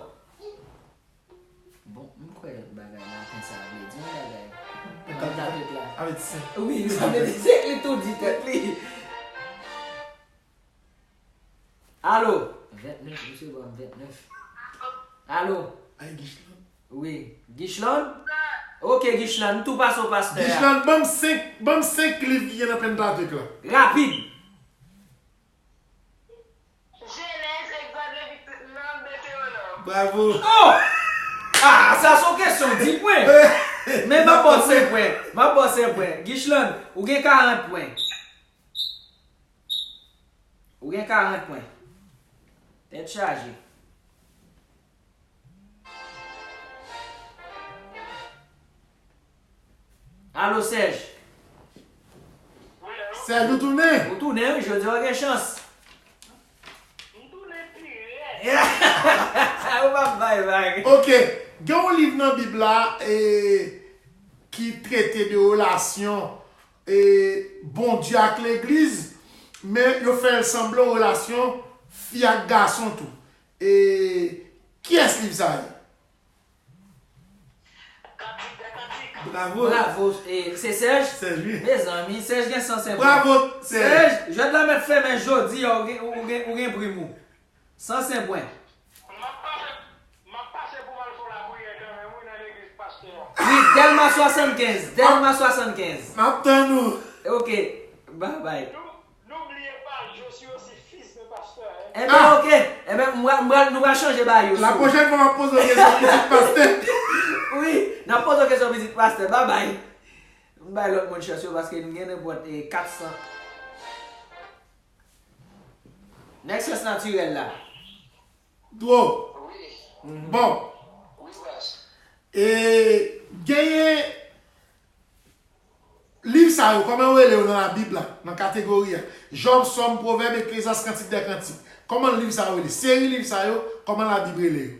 Bon, m kwè bagay laten sa vle di yon bagay. Nan dat la. Avèk senk. Wi, sa vle di senk, li tou di tèt li. Alo? Vennèf, misye ban m vennèf. Alo? Ay, Gichlan. Wi. Gichlan? Ok, Gichlan, m tou pase w pastè a. Gichlan, ban m senk, ban m senk liv ki gen nan Panntatek la. Rapid. Jenèz, Egzòd, Levit, Nonm, Detewonòm. Bravo. Oh! Ah, sa se yon kesyon, di pwen. Men m ap ba w senk pwen. M ap ba w senk pwen. Gichlan, ou gen karant pwen. Ou gen karant pwen. Tèt chaje. Alo, Serge. Serge, ou tounen? Ou tounen, wi, jodi a w gen chans. M tounen pi rèd. Ou p ap bay vag. Ok, gen yon liv nan Bib la e, ki trete de relasyon e, Bondye ak legliz, men yo fè l sanble yon relasyon fi ak gason tou. E, kiyès liv sa ye? Kantik dè kantik. Bravo. Bravo. E, se Serge? Serge, wi. Mezanmi, Serge gen san senk pwen. Bravo, Serge. Serge, jwèt la mèt fèmen jodi a, ou gen, ou gen, ou gen prim ou. San senk pwen. M ap pase, m ap pase pou m al fè lapriyè kanmenm, wi, nan legliz pastè a. Wi, Dèlma swasannkenz, Dèlma swasannkenz. M ap tann ou. Ok, babay. Nou, nou bliye pa, je suis aussi fils de pasteur, hein. Enben, ok. Enben, m pral, m pral, nou pral chanje ba yo. La pwochèn fwa m ap poze w kesyon pitit pastè. Wi, n ap poze w kesyon pitit pastè. Babay. M bay lòt moun chans yo paske m gen nenpòt, e, kat san. Nèg syans natirèl la. Dwo. Wi. Bon. Wi, baz. E genyen liv sa yo, kòman yo rele yo nan Labib la, nan kategori a? Jòb, Sòm, Pwovèb, Eklezyas, Kantik dè kantik. Kòman liv sa yo rele? Seri liv sa yo, kòman Labib rele yo?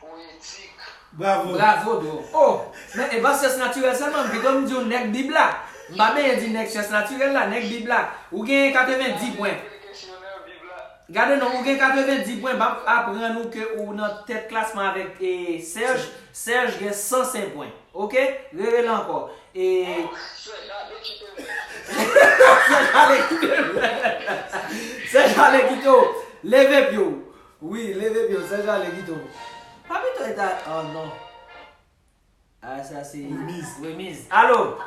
Poetik. Bravo. Bravo, bro. Oh, men e pa syans natirèl sèlman, m pito m di w nèg Bib la. M pa benyen di nèg syans natirèl la, nèg Bib la. Ou genyen katrevenndis pwen. Gade non, ou gen katrevenndis pwen, m ap aprann ou ke ou nan tèt klasman avèk, e, Serge. Serge gen san senk pwen. Ok? Rele l ankò. E, Serge ale kite m. Serge ale kite w. Leve pye w. Wi, leve pye w, Serge ale kite w. Pa pito eta, oh non. Ah, sa se remiz. Remiz. Alo?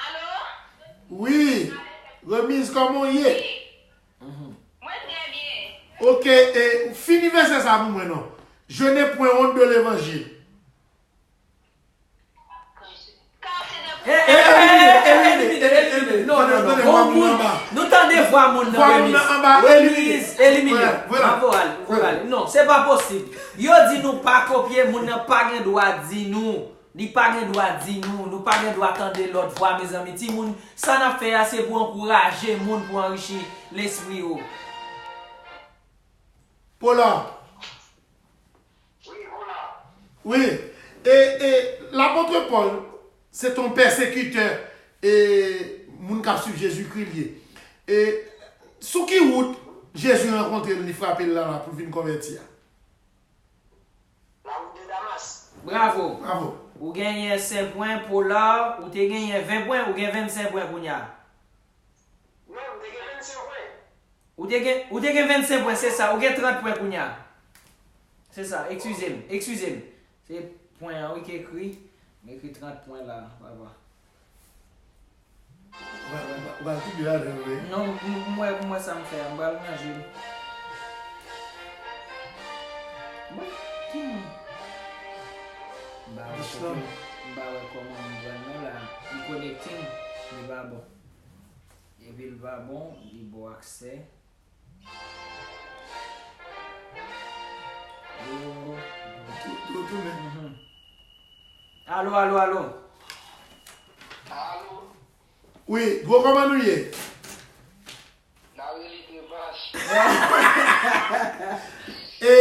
Alo? Wi, Remiz, kòman w ye? Mhm. Mwen trè byen. Ok, e, fini vèsè sa pou mwen non. Je ne point honte de l'évangile. E, e, elimine, elimine, elimine. Non, non, non. Bon moun, nou tande vwa moun nan Remiz. Remiz, elimine. Bravo, ale, bravo, ale. Non, se pa posib. Yo di nou pa kopye, moun nan pa gen dwa di nou. Li pa gen dwa di nou, nou pa gen dwa tande lòt vwa, mezanmi. Timoun, sa n ap fè a, se pou ankouraje moun, pou anrichi lespri yo. Pola. Wi, Pola. Wi. E, e, lapòt Pòl, se te yon pèsekitè, e, moun k ap swiv Jezikri l ye. E, sou ki wout Jezi rankontre l, li frape l la, la pou l vin konvèti a? La route de Damas. Bravo. Bravo. Ou genyen senk pwen, Pola, ou te genyen ven pwen, ou gen vennsenk pwen kounye a. Non, m te gen vennsenk pwen. Ou te gen, ou te gen vennsenk pwen, se sa, ou gen trant pwen kounye a. Se sa, eskize m, eskize m. Se pwen an, wi, ki ekri. M ekri trant pwen la, papa. Ou pral, ou pral, ou pral figi ladan, wi. Non, m, m wè, m wè sa m fè a, m pral ranje l. Mwen, ki moun? M pa wè kote, m pa wè kòman m jwenn nan la. Li konekte m, li pa bon. Epi l pa bon, li ba w aksè. Mhm. Alo, alo, alo. Alo. Wi, gwo, kòman nou ye? N a rele Krevach. E,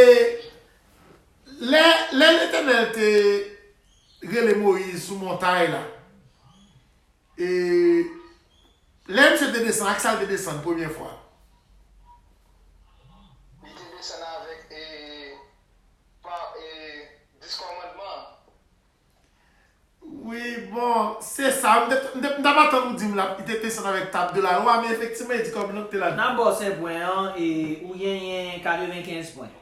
lè, lè Letènèl te rele Moyiz sou montay la, e, lè misye te desann, ak sa l te desann premye fwa? Li te desann avèk, e, pa, e, dis kòmandman. Wi, bon, se sa. M te, m te, m t ap atann ou di m la, li te desann avèk tab de la lwa, men efektivman, e di kòmandman ki te ladan. N ap ba w sèt pwen an, e ou genyen katrevenkenz pwen.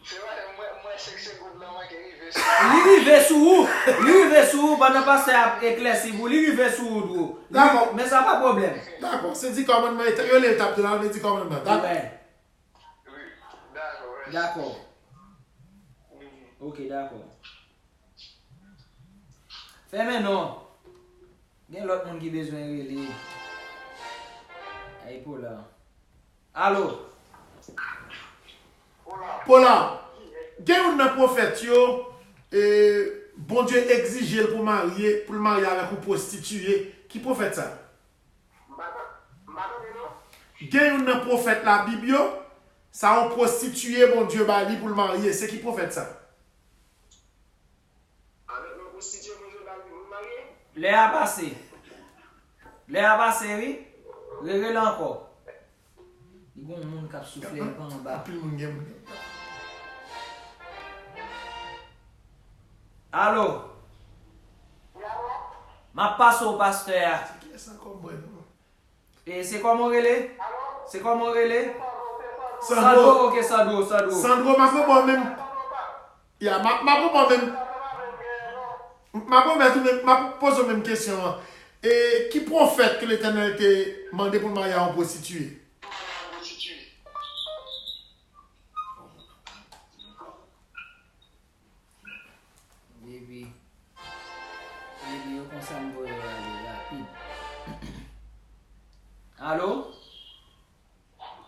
Se vre, mwen, mwen, senk segonn nan manke rive sou ou. Li rive sou ou. Li rive sou ou pandan pastè ap eklèsi pou li rive sou ou, Dwo. Li Dakò. Men sa pa pwoblèm. Dakò. Se di kòmandman, yo rele l tab de la lwa, men di kòmandman. Dakò. Wè. Wi, dakò, mèsi. Dakò. Mhm. Ok, dakò. Fèmen non. Gen lòt moun ki bezwen rele. Ay, Pola. Alo. Pola, gen youn nan pwofèt yo, e, Bondye egzije l pou marye, pou l marye avèk yon pwostitiye. Ki pwofèt sa? M pa tan-, m pa tande non. Gen youn nan pwofèt Labib yo, sa yon pwostitiye Bondye ba li pou l marye. Se ki pwofèt sa? Avèk yon pwostitiye Bondye ba li pou l marye? Lè a pase. Lè a pase, wi. Rerele ankò. Li gon moun k ap soufle anba. Anpil moun gen moun. Alo? M ap pase w pastè a. Se kiyès ankò m wè non? E se kòman w rele? Se kòman w rele? Sandro. Sandro, ok, Sandro, Sandro. Sandro, m ap repon menm. Ya, m ap, m ap repon menm. M ap repèt ou menm, m ap poze w menm kesyon an. E ki pwofèt ke Letènèl te mande pou l marye a yon pwostitiye? Epi, epi yo konsa m voye yo ale rapid. Alo?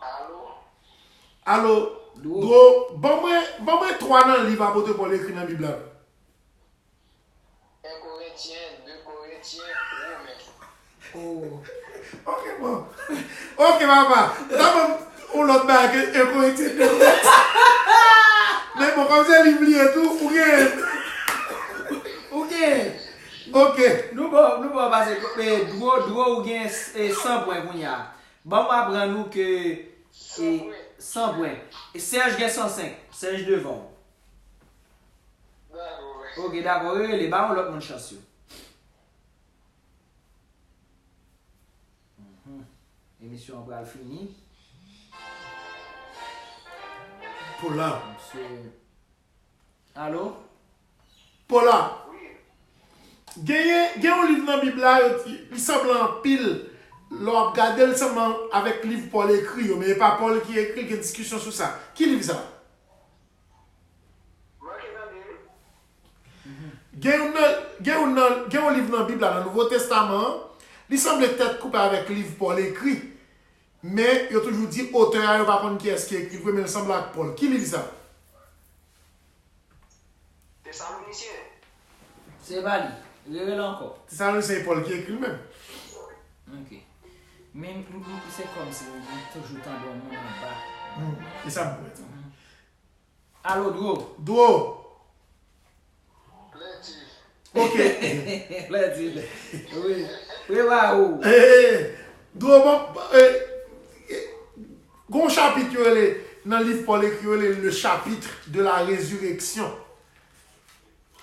Alo? Alo, Dwo. Dwo, ban mwen, ban mwen twa nan liv apot Pòl ekri nan Bib la. En Korentyen, de Korentyen, Women. Oh. Ok, bon. Ok, papa. Ou ta ban m yon lòt bagay ke en Korentyen de Korentyen. Men bon, kòm se liv li ye tou, ou gen. Ou gen. Ok. Nou bon, nou bon pase, e, Dwo, Dwo ou gen, e, san pwen kounye a. Ban m aprann ou ke, e, san pwen. E Sèj gen san senk. Sèj devan w. Ok, dakò, rele, ba yon lòt moun chans yo. Mhm. Emisyon an pral fini. Pola. Alo? Pola. Genyen, gen yon liv nan Bib la, yo di, li sanble anpil. Lè w ap gade l, li sanble avèk liv Pòl ekri yo, men e pa Pòl ki ekri l, gen diskisyon sou sa. Ki liv sa? Gen yon nan, gen yon nan, gen yon liv nan Bib la, nan Nouvo Testaman an, li sanble tèt koupe avèk liv Pòl ekri. Men yo toujou di otè a, yo pa konn kiyès ki ekri l vre, men l sanble ak Pòl. Ki liv sa? Tesalonisyen. Se pa li. Rele l ankò. Tesalonisyen, e Pòl ki ekri l menm. Ok. Men m, m, m, se kòmsi m, m toujou tande yon moun anba. Hmm, e sa m kwè tou. Mhm. Alo, Dwo. Dwo. Plenti. Ok. Plenti. Wi. Prepare w. Eh, Dwo, bon, eh, eh, gon chapit yo rele nan liv Pòl ekri yo rele le chapitre de la résurrection.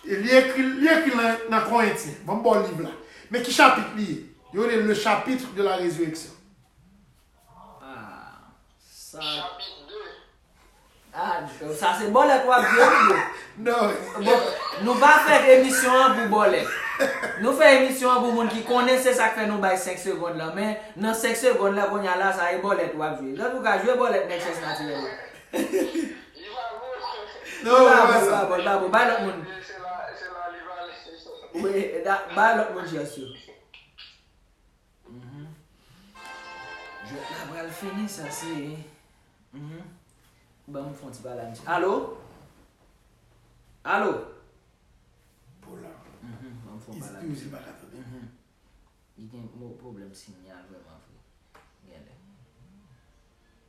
E li ekri, li ekri nan, nan Korentyen. Ban m ba w liv la. Men ki chapit li ye? Yo rele le chapitre de la résurrection. Ah, sa. Chapit de. Ah, sa se bòlèt w ap jwe, wi, bro. Non. Bon, nou pa fè emisyon an pou bòlèt. Nou fè emisyon an pou moun ki konnen, se sa k fè nou bay senk segonn lan. Men nan senk segonn lan, kounye a la, sa e bòlèt w ap jwe. Antouka, jwe bòlèt nèg chans natirèl la. Li pa bon. Non, li pa bon, li pa bon, li pa bon. Bay lòt moun. Se la, se la li pale. Wi, da-, bay lòt moun chans yo. Mhm. Jwèt la pral fini, sa se, mhm. Ban m fè yon ti pale a misye. Alo? Alo? Pola. Mhm, ban m fè yon Easy pale ak Peasy misye. Pa ka tande. Mhm. Li gen mo- pwoblèm sinyal vrèman vre. Genlè.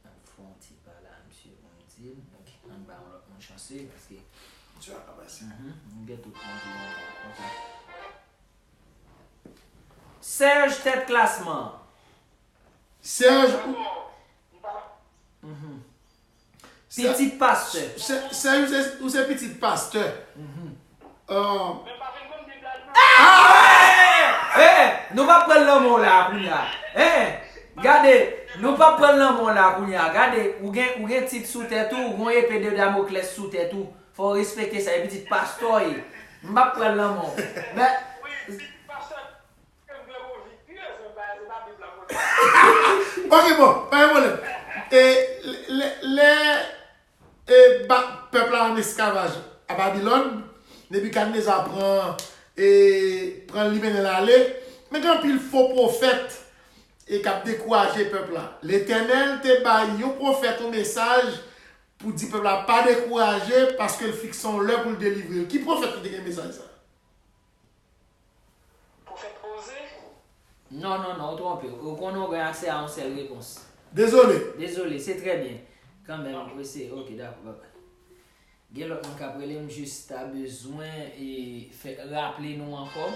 Ann fè yon ti pale a misye pou m di l. Ok, ann ba yon lòt moun chans wi, paske Misye a ka pase. Mhm, m gen tout moun ki gen kontak. Serge tèt klasman. Serge, ou- Mhm. Serge- Pitit pastè. Se- Serge, ou se- ou se pitit pastè. Mhm. Uh, Eh, nou p ap pran l nan men w la kounye a. Eh, gade, nou p ap pran l nan men w la kounye a. Gade, ou gen, ou gen tit sou tèt ou, ou gen yon epe de Damoclès sou tèt ou. Fò w respekte sa, e pitit pastè w ye. M p ap pran l nan men w. Men, Ok, bon, pa gen pwoblèm. E lè, lè, lè e, ba, pèp la an esklavaj a Babilòn, Nebikadneza pran e, pran l, li mennen l ale. Men gen anpil fo pwofèt e k ap dekouraje pèp la. Letènèl te bay yon pwofèt yon mesaj pou di pèp la pa dekouraje paske l fikse yon lè pou l delivre l. Ki pwofèt ki te gen mesaj sa? Pwofèt Oze? Non, non, non, ou twonpe. Ou konnen ou gen aksè a yon sèl repons. Dezole. Dezole, se trè byen. Kanmenm, wi, se, ok, dakò, bye bye. Gen lòt moun k ap rele m, jis ta bezwen e fè raple nou ankò.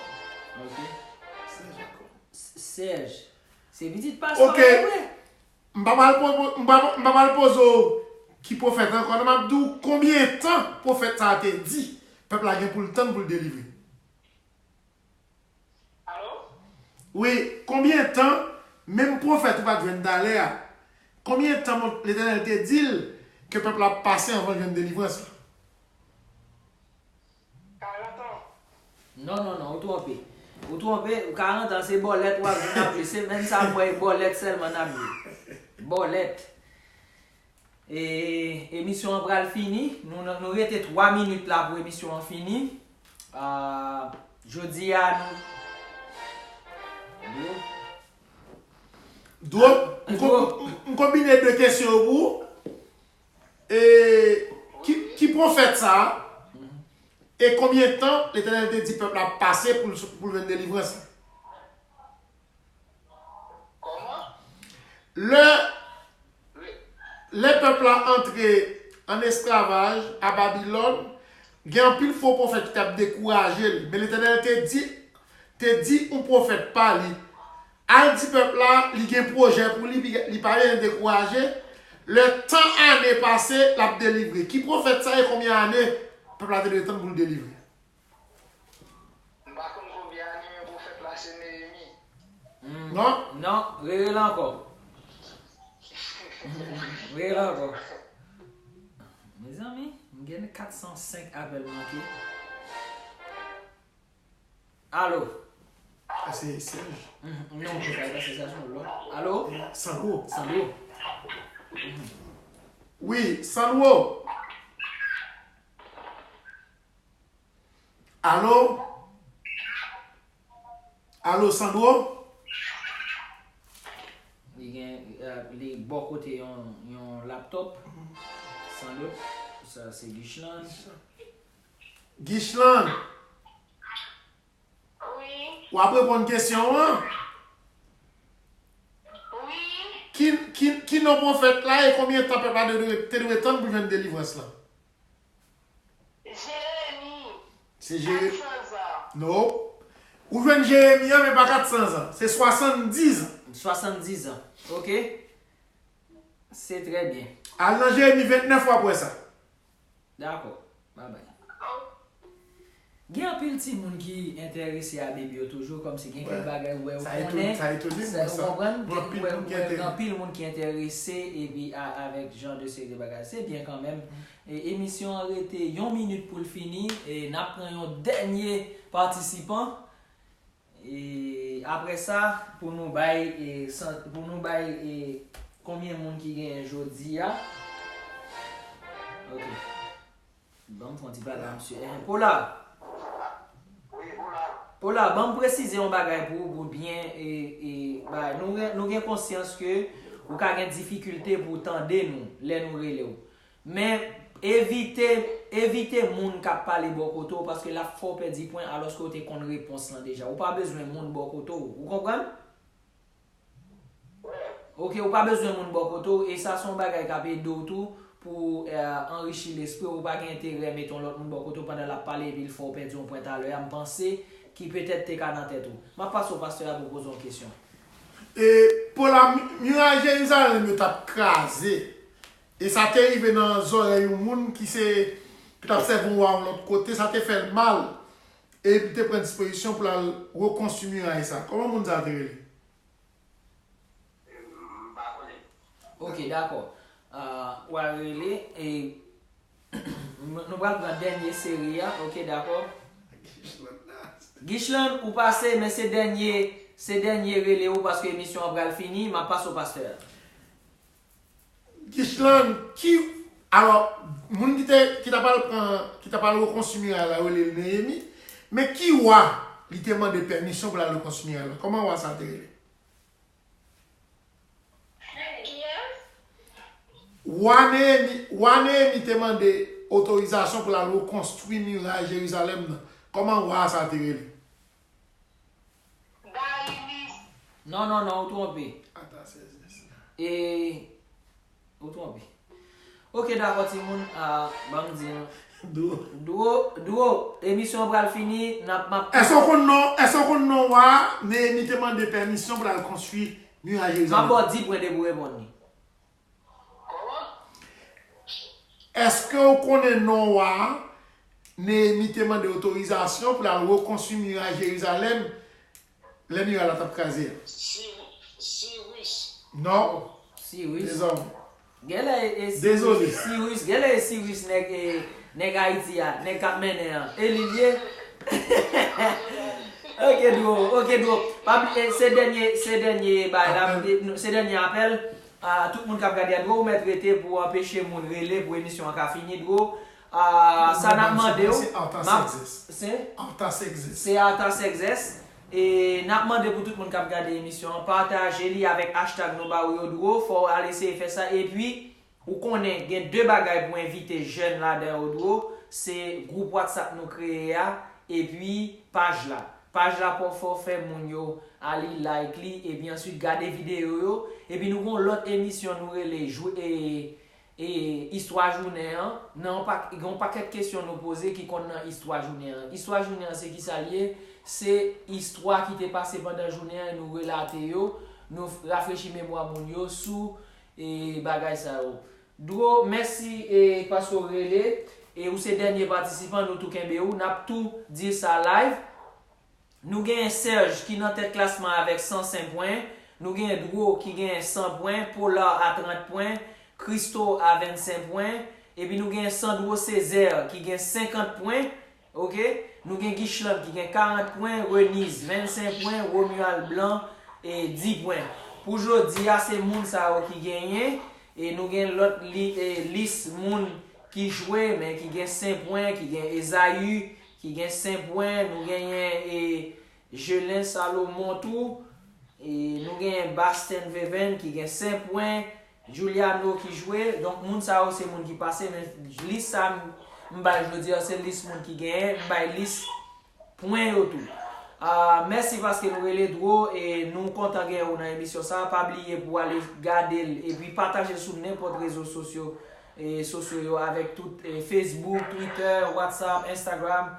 Ok. Serge ankò. S- Serge, se pitit pastè Ok. w vre? M pa pral po- m pa- m pa pral poze w ki pwofèt ankò, non, m ap di w konbyen tan pwofèt sa a te di pèp la gen pou l tann pou l delivre. Alo? Wi, konbyen tan, menm pwofèt ou pa t jwenn talè a, konbyen tan Letènèl te di l ke pèp la ap pase anvan l jwenn delivrans la? Karant an. Non, non, non, ou twonpe. Ou twonpe, karant an se bòlèt w ap jwe n ap jwe. Se menm sa m wè e bòlèt sèlman n ap jwe. Bòlèt. E emisyon an pral fini. Nou, nou, nou rete twa minit la pou emisyon an fini. Ah, jodi a nou. Dwo, m, ko- m, m konbine de kesyon yo pou ou. E ki, ki pwofèt sa a? E konbyen tan Letènèl te di pèp la ap pase pou l, pou l jwenn delivrans la? Kòman? Lè, lè pèp la antre an esklavaj a Babilòn, gen anpil fo pwofèt ki t ap dekouraje l. Men Letènèl te di, te di yon pwofèt pa li, al di pèp la, li gen pwojè pou li, li, li pa bezwen dekouraje. Lè tan ane pase, l ap delivre. Ki pwofèt sa e konbyen ane pèp la te dwe tann pou l delivre? M pa konn konbyen ane, men pwofèt la se Neyemi. Hmm. Non? Non, rele l ankò. Rele l ankò. Mezanmi, m gen kat san senk apèl manke. Alo? Ah, se Serge. Mhm, non, se pa, se sa, se yon lòt. Alo? Sandro. Sandro? Wi, Sandro. Alo? Alo, Sandro? Li gen, eh, li bò kote yon, yon laptòp. Sandro? Sa se Gichlan. Gichlan, Wi, w ap reponn kesyon an? wi. Ki, ki, ki non pwofèt la e konbyen tan pèp la te dwe, te dwe tann pou jwenn delivrans lan? Jeremi, Se Jere... kat san zan. Non. Ou jwenn Jeremi an, men pa kat san zan. Se swasanndizan. Swasanndizan. Ok? Se trè byen. Al nan Jeremi ventnèf, w ap wè sa. Dakò. Bye bye. Gen anpil timoun ki enterese a Bib yo toujou, kòmsi gen kèk Wè. Bagay ou wè, ou Sa etone, konnen. Sa etone m, Sa, sa. ou konprann? Gen anpil Wè, moun ki wè, enterese. Gen anpil moun ki enterese epi a, avèk jan de seri de bagay. Se byen kanmenm. E emisyon an rete yon minit pou l fini. E n ap pran yon dènye patisipan. E apre sa, pou nou bay, e, san- pou nou bay, e, konbyen moun ki genyen jodi a. Ok. Ban m fè yon ti pale a misye. Eh, Pola. Pola, ban m presize yon bagay pou ou, pou byen, e, e, bay. Nou, gen- nou gen konsyans ke ou ka gen difikilte pou w tande nou lè nou rele w. Men, Evite, evite moun k ap pale bò kote w, paske l ap fè w pèdi pwen alòske w te konn repons lan deja. Ou pa bezwen moun bò kote w. Ou konprann? Ok, ou pa bezwen moun bò kote w, e sa se yon bagay k ap ede w tou pou eh, anrichi lespri w. Ou pa gen enterè mete yon lòt moun bò kote w pandan l ap pale epi l fè w pèdi yon pwen talè a. M panse ki petèt te ka nan tèt ou. M ap pase w pastè a pou poze yon kesyon. E pou la miray Jerizalèm yo t ap kraze, e sa te rive nan zòrèy yon moun ki se ki t ap sèvi yon wa yon lòt kote, sa te fè l mal, e li te pran dispozisyon pou l al rekonstwi miray sa. Kòman moun sa te rele? Ok, dakò. Uh, w a rele e nou pral pran dènye seri a. Ok, dakò. Gichland, ou pase, men se dènye, se dènye rele ou paske emisyon an pral fini. M ap pase w pastè a. Gichland, ki. Alò, moun ki te ki ta pral pran ki ta pral rekonstwi miray la yo rele l Neyemi. Men ki wa li te mande pèmisyon pou l al rekonstwi miray la? Kòman wa sa te rele? Wa Neyemi, wa Neyemi te mande otorizasyon pou l al rekonstwi miray Jerizalèm nan. Kòman wa sa te rele? Darilis. Non, non, non, ou twonpe. Atasèzès. E. Ou twonpe. Ok, dakò, timoun. Ah, ban m di nou. Dwo. Dwo, Dwo, emisyon an pral fini. N ap, m ap. Èske w konn non, èske w konn non wa a? Neyemi te mande pèmisyon pou l al konstwi miray Jerizalèm. M ap ba w di pwen depi w reponn li. Kòman? Èske w konnen non wa a? Neyemi te mande otorizasyon pou l al rekonstwi miray Jerizalèm lè miray la t ap kraze a. Siris. Non. Siris. Dezòm. Genlè e Dezole. Siris, genlè e Siris nèg e nèg Ayiti a, nèg k ap mennen an. E li l ye? Ok Dwo, ok Dwo. Pa bliye se dènye, se dènye bay la, se dènye apèl. Ah, tout moun k ap gade a, Dwo ou mèt rete pou anpeche moun rele pou emisyon an ka fini Dwo. Ah, sa n ap mande w, m ap, se? Artaxerxès. Se Artaxerxès. E n ap mande pou tout moun k ap gade emisyon an pataje li avèk hashtag nou ba w yo Dwo, fò w al eseye fè sa epi ou konnen gen de bagay pou envite jèn ladan yo Dwo, se gwoup WhatsApp nou kreye a epi paj la. Paj la pou fè w fè moun yo ale like li epi answit gade videyo yo epi nou gen yon lòt emisyon nou rele jwe e e istwa jounen an, nan yon pa, gen yon pakèt kesyon nou poze ki konn nan istwa jounen an. Istwa jounen an se kisa l ye? Se istwa ki te pase pandan jounen an e nou relate yo, nou rafrechi memwa moun yo sou e bagay sa yo. Dwo, mèsi e paske w rele e ou se dènye patisipan, nou tou kenbe ou, n ap tou di sa live. Nou genyen Serge ki nan tèt klasman avèk san senk pwen, nou genyen Dwo ki genyen san pwen, Polar a trant pwen, Christo a vennsenk pwen, epi nou genyen Sandro Cesaire ki gen senkant pwen, ok, nou gen Gichland ki gen karant pwen, Reniz vennsenk pwen, Romuald Blanc e dis pwen. Pou jodi a se moun sa yo ki genyen, e nou gen lòt li, e, lis moun ki jwe men ki gen senk pwen, ki gen Esaü, ki gen senk pwen, nou genyen e Gelin Salomon tou, e nou genyen Basten Veven ki gen senk pwen, Juliano ki jwe, donk moun sa yo se moun ki pase, men lis sa m bay jodi a se lis moun ki genyen, m bay lis pwen yo tou. Ah, mèsi paske nou rele Dwo e nou kontan genyen ou nan emisyon sa, pa bliye pou ale gade l epi pataje sou nenpòt rezo sosyo e sosyo yo avèk tout e Facebook, Twitter, WhatsApp, Instagram.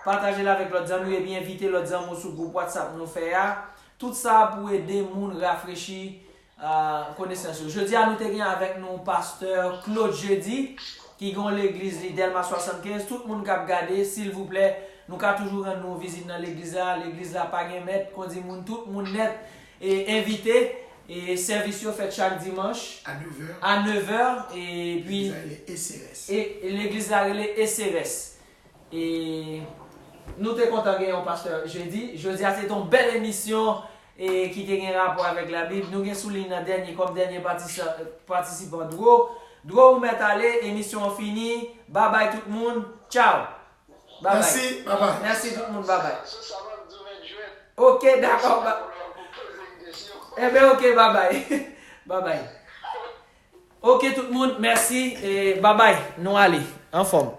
Pataje l avèk lòt zanmi w epi envite lòt zanmi w sou gwoup WhatsApp nou fè a. Tout sa pou ede moun rafrechi ah, konesans yo. Jodi a nou te gen avèk nou pastè Claude Jeudi ki gen yon legliz li Dèlma swasannkenz. Tout moun k ap gade, silvouplè, nou ka toujou rann nou vizit nan legliz la. Legliz la pa gen mèt, kondi moun, tout moun nèt e envite. E sèvis yo fèt chak dimanch A nevè. a nevè. Epi Sa rele E C S. E legliz la rele Eseres. E nou te kontan gen yon pastè Jeudi. Jodi a se te yon bèl emisyon e ki te gen rapò avèk Labib. Nou gen sou liy nan dènye kòm dènye patisa- patisipan Dwo. Dwo ou mèt ale, emisyon an fini. Babay tout moun. Tchaw. Babay. Mèsi, babay. Mèsi tout moun, babay. Se sa m ap di w mèt jwèt. Ok, dakò. Ba- Pou poze m kesyon. Enben ok, babay. Babay. Ok, tout moun, mèsi. E, babay, nou ale. Anfòm.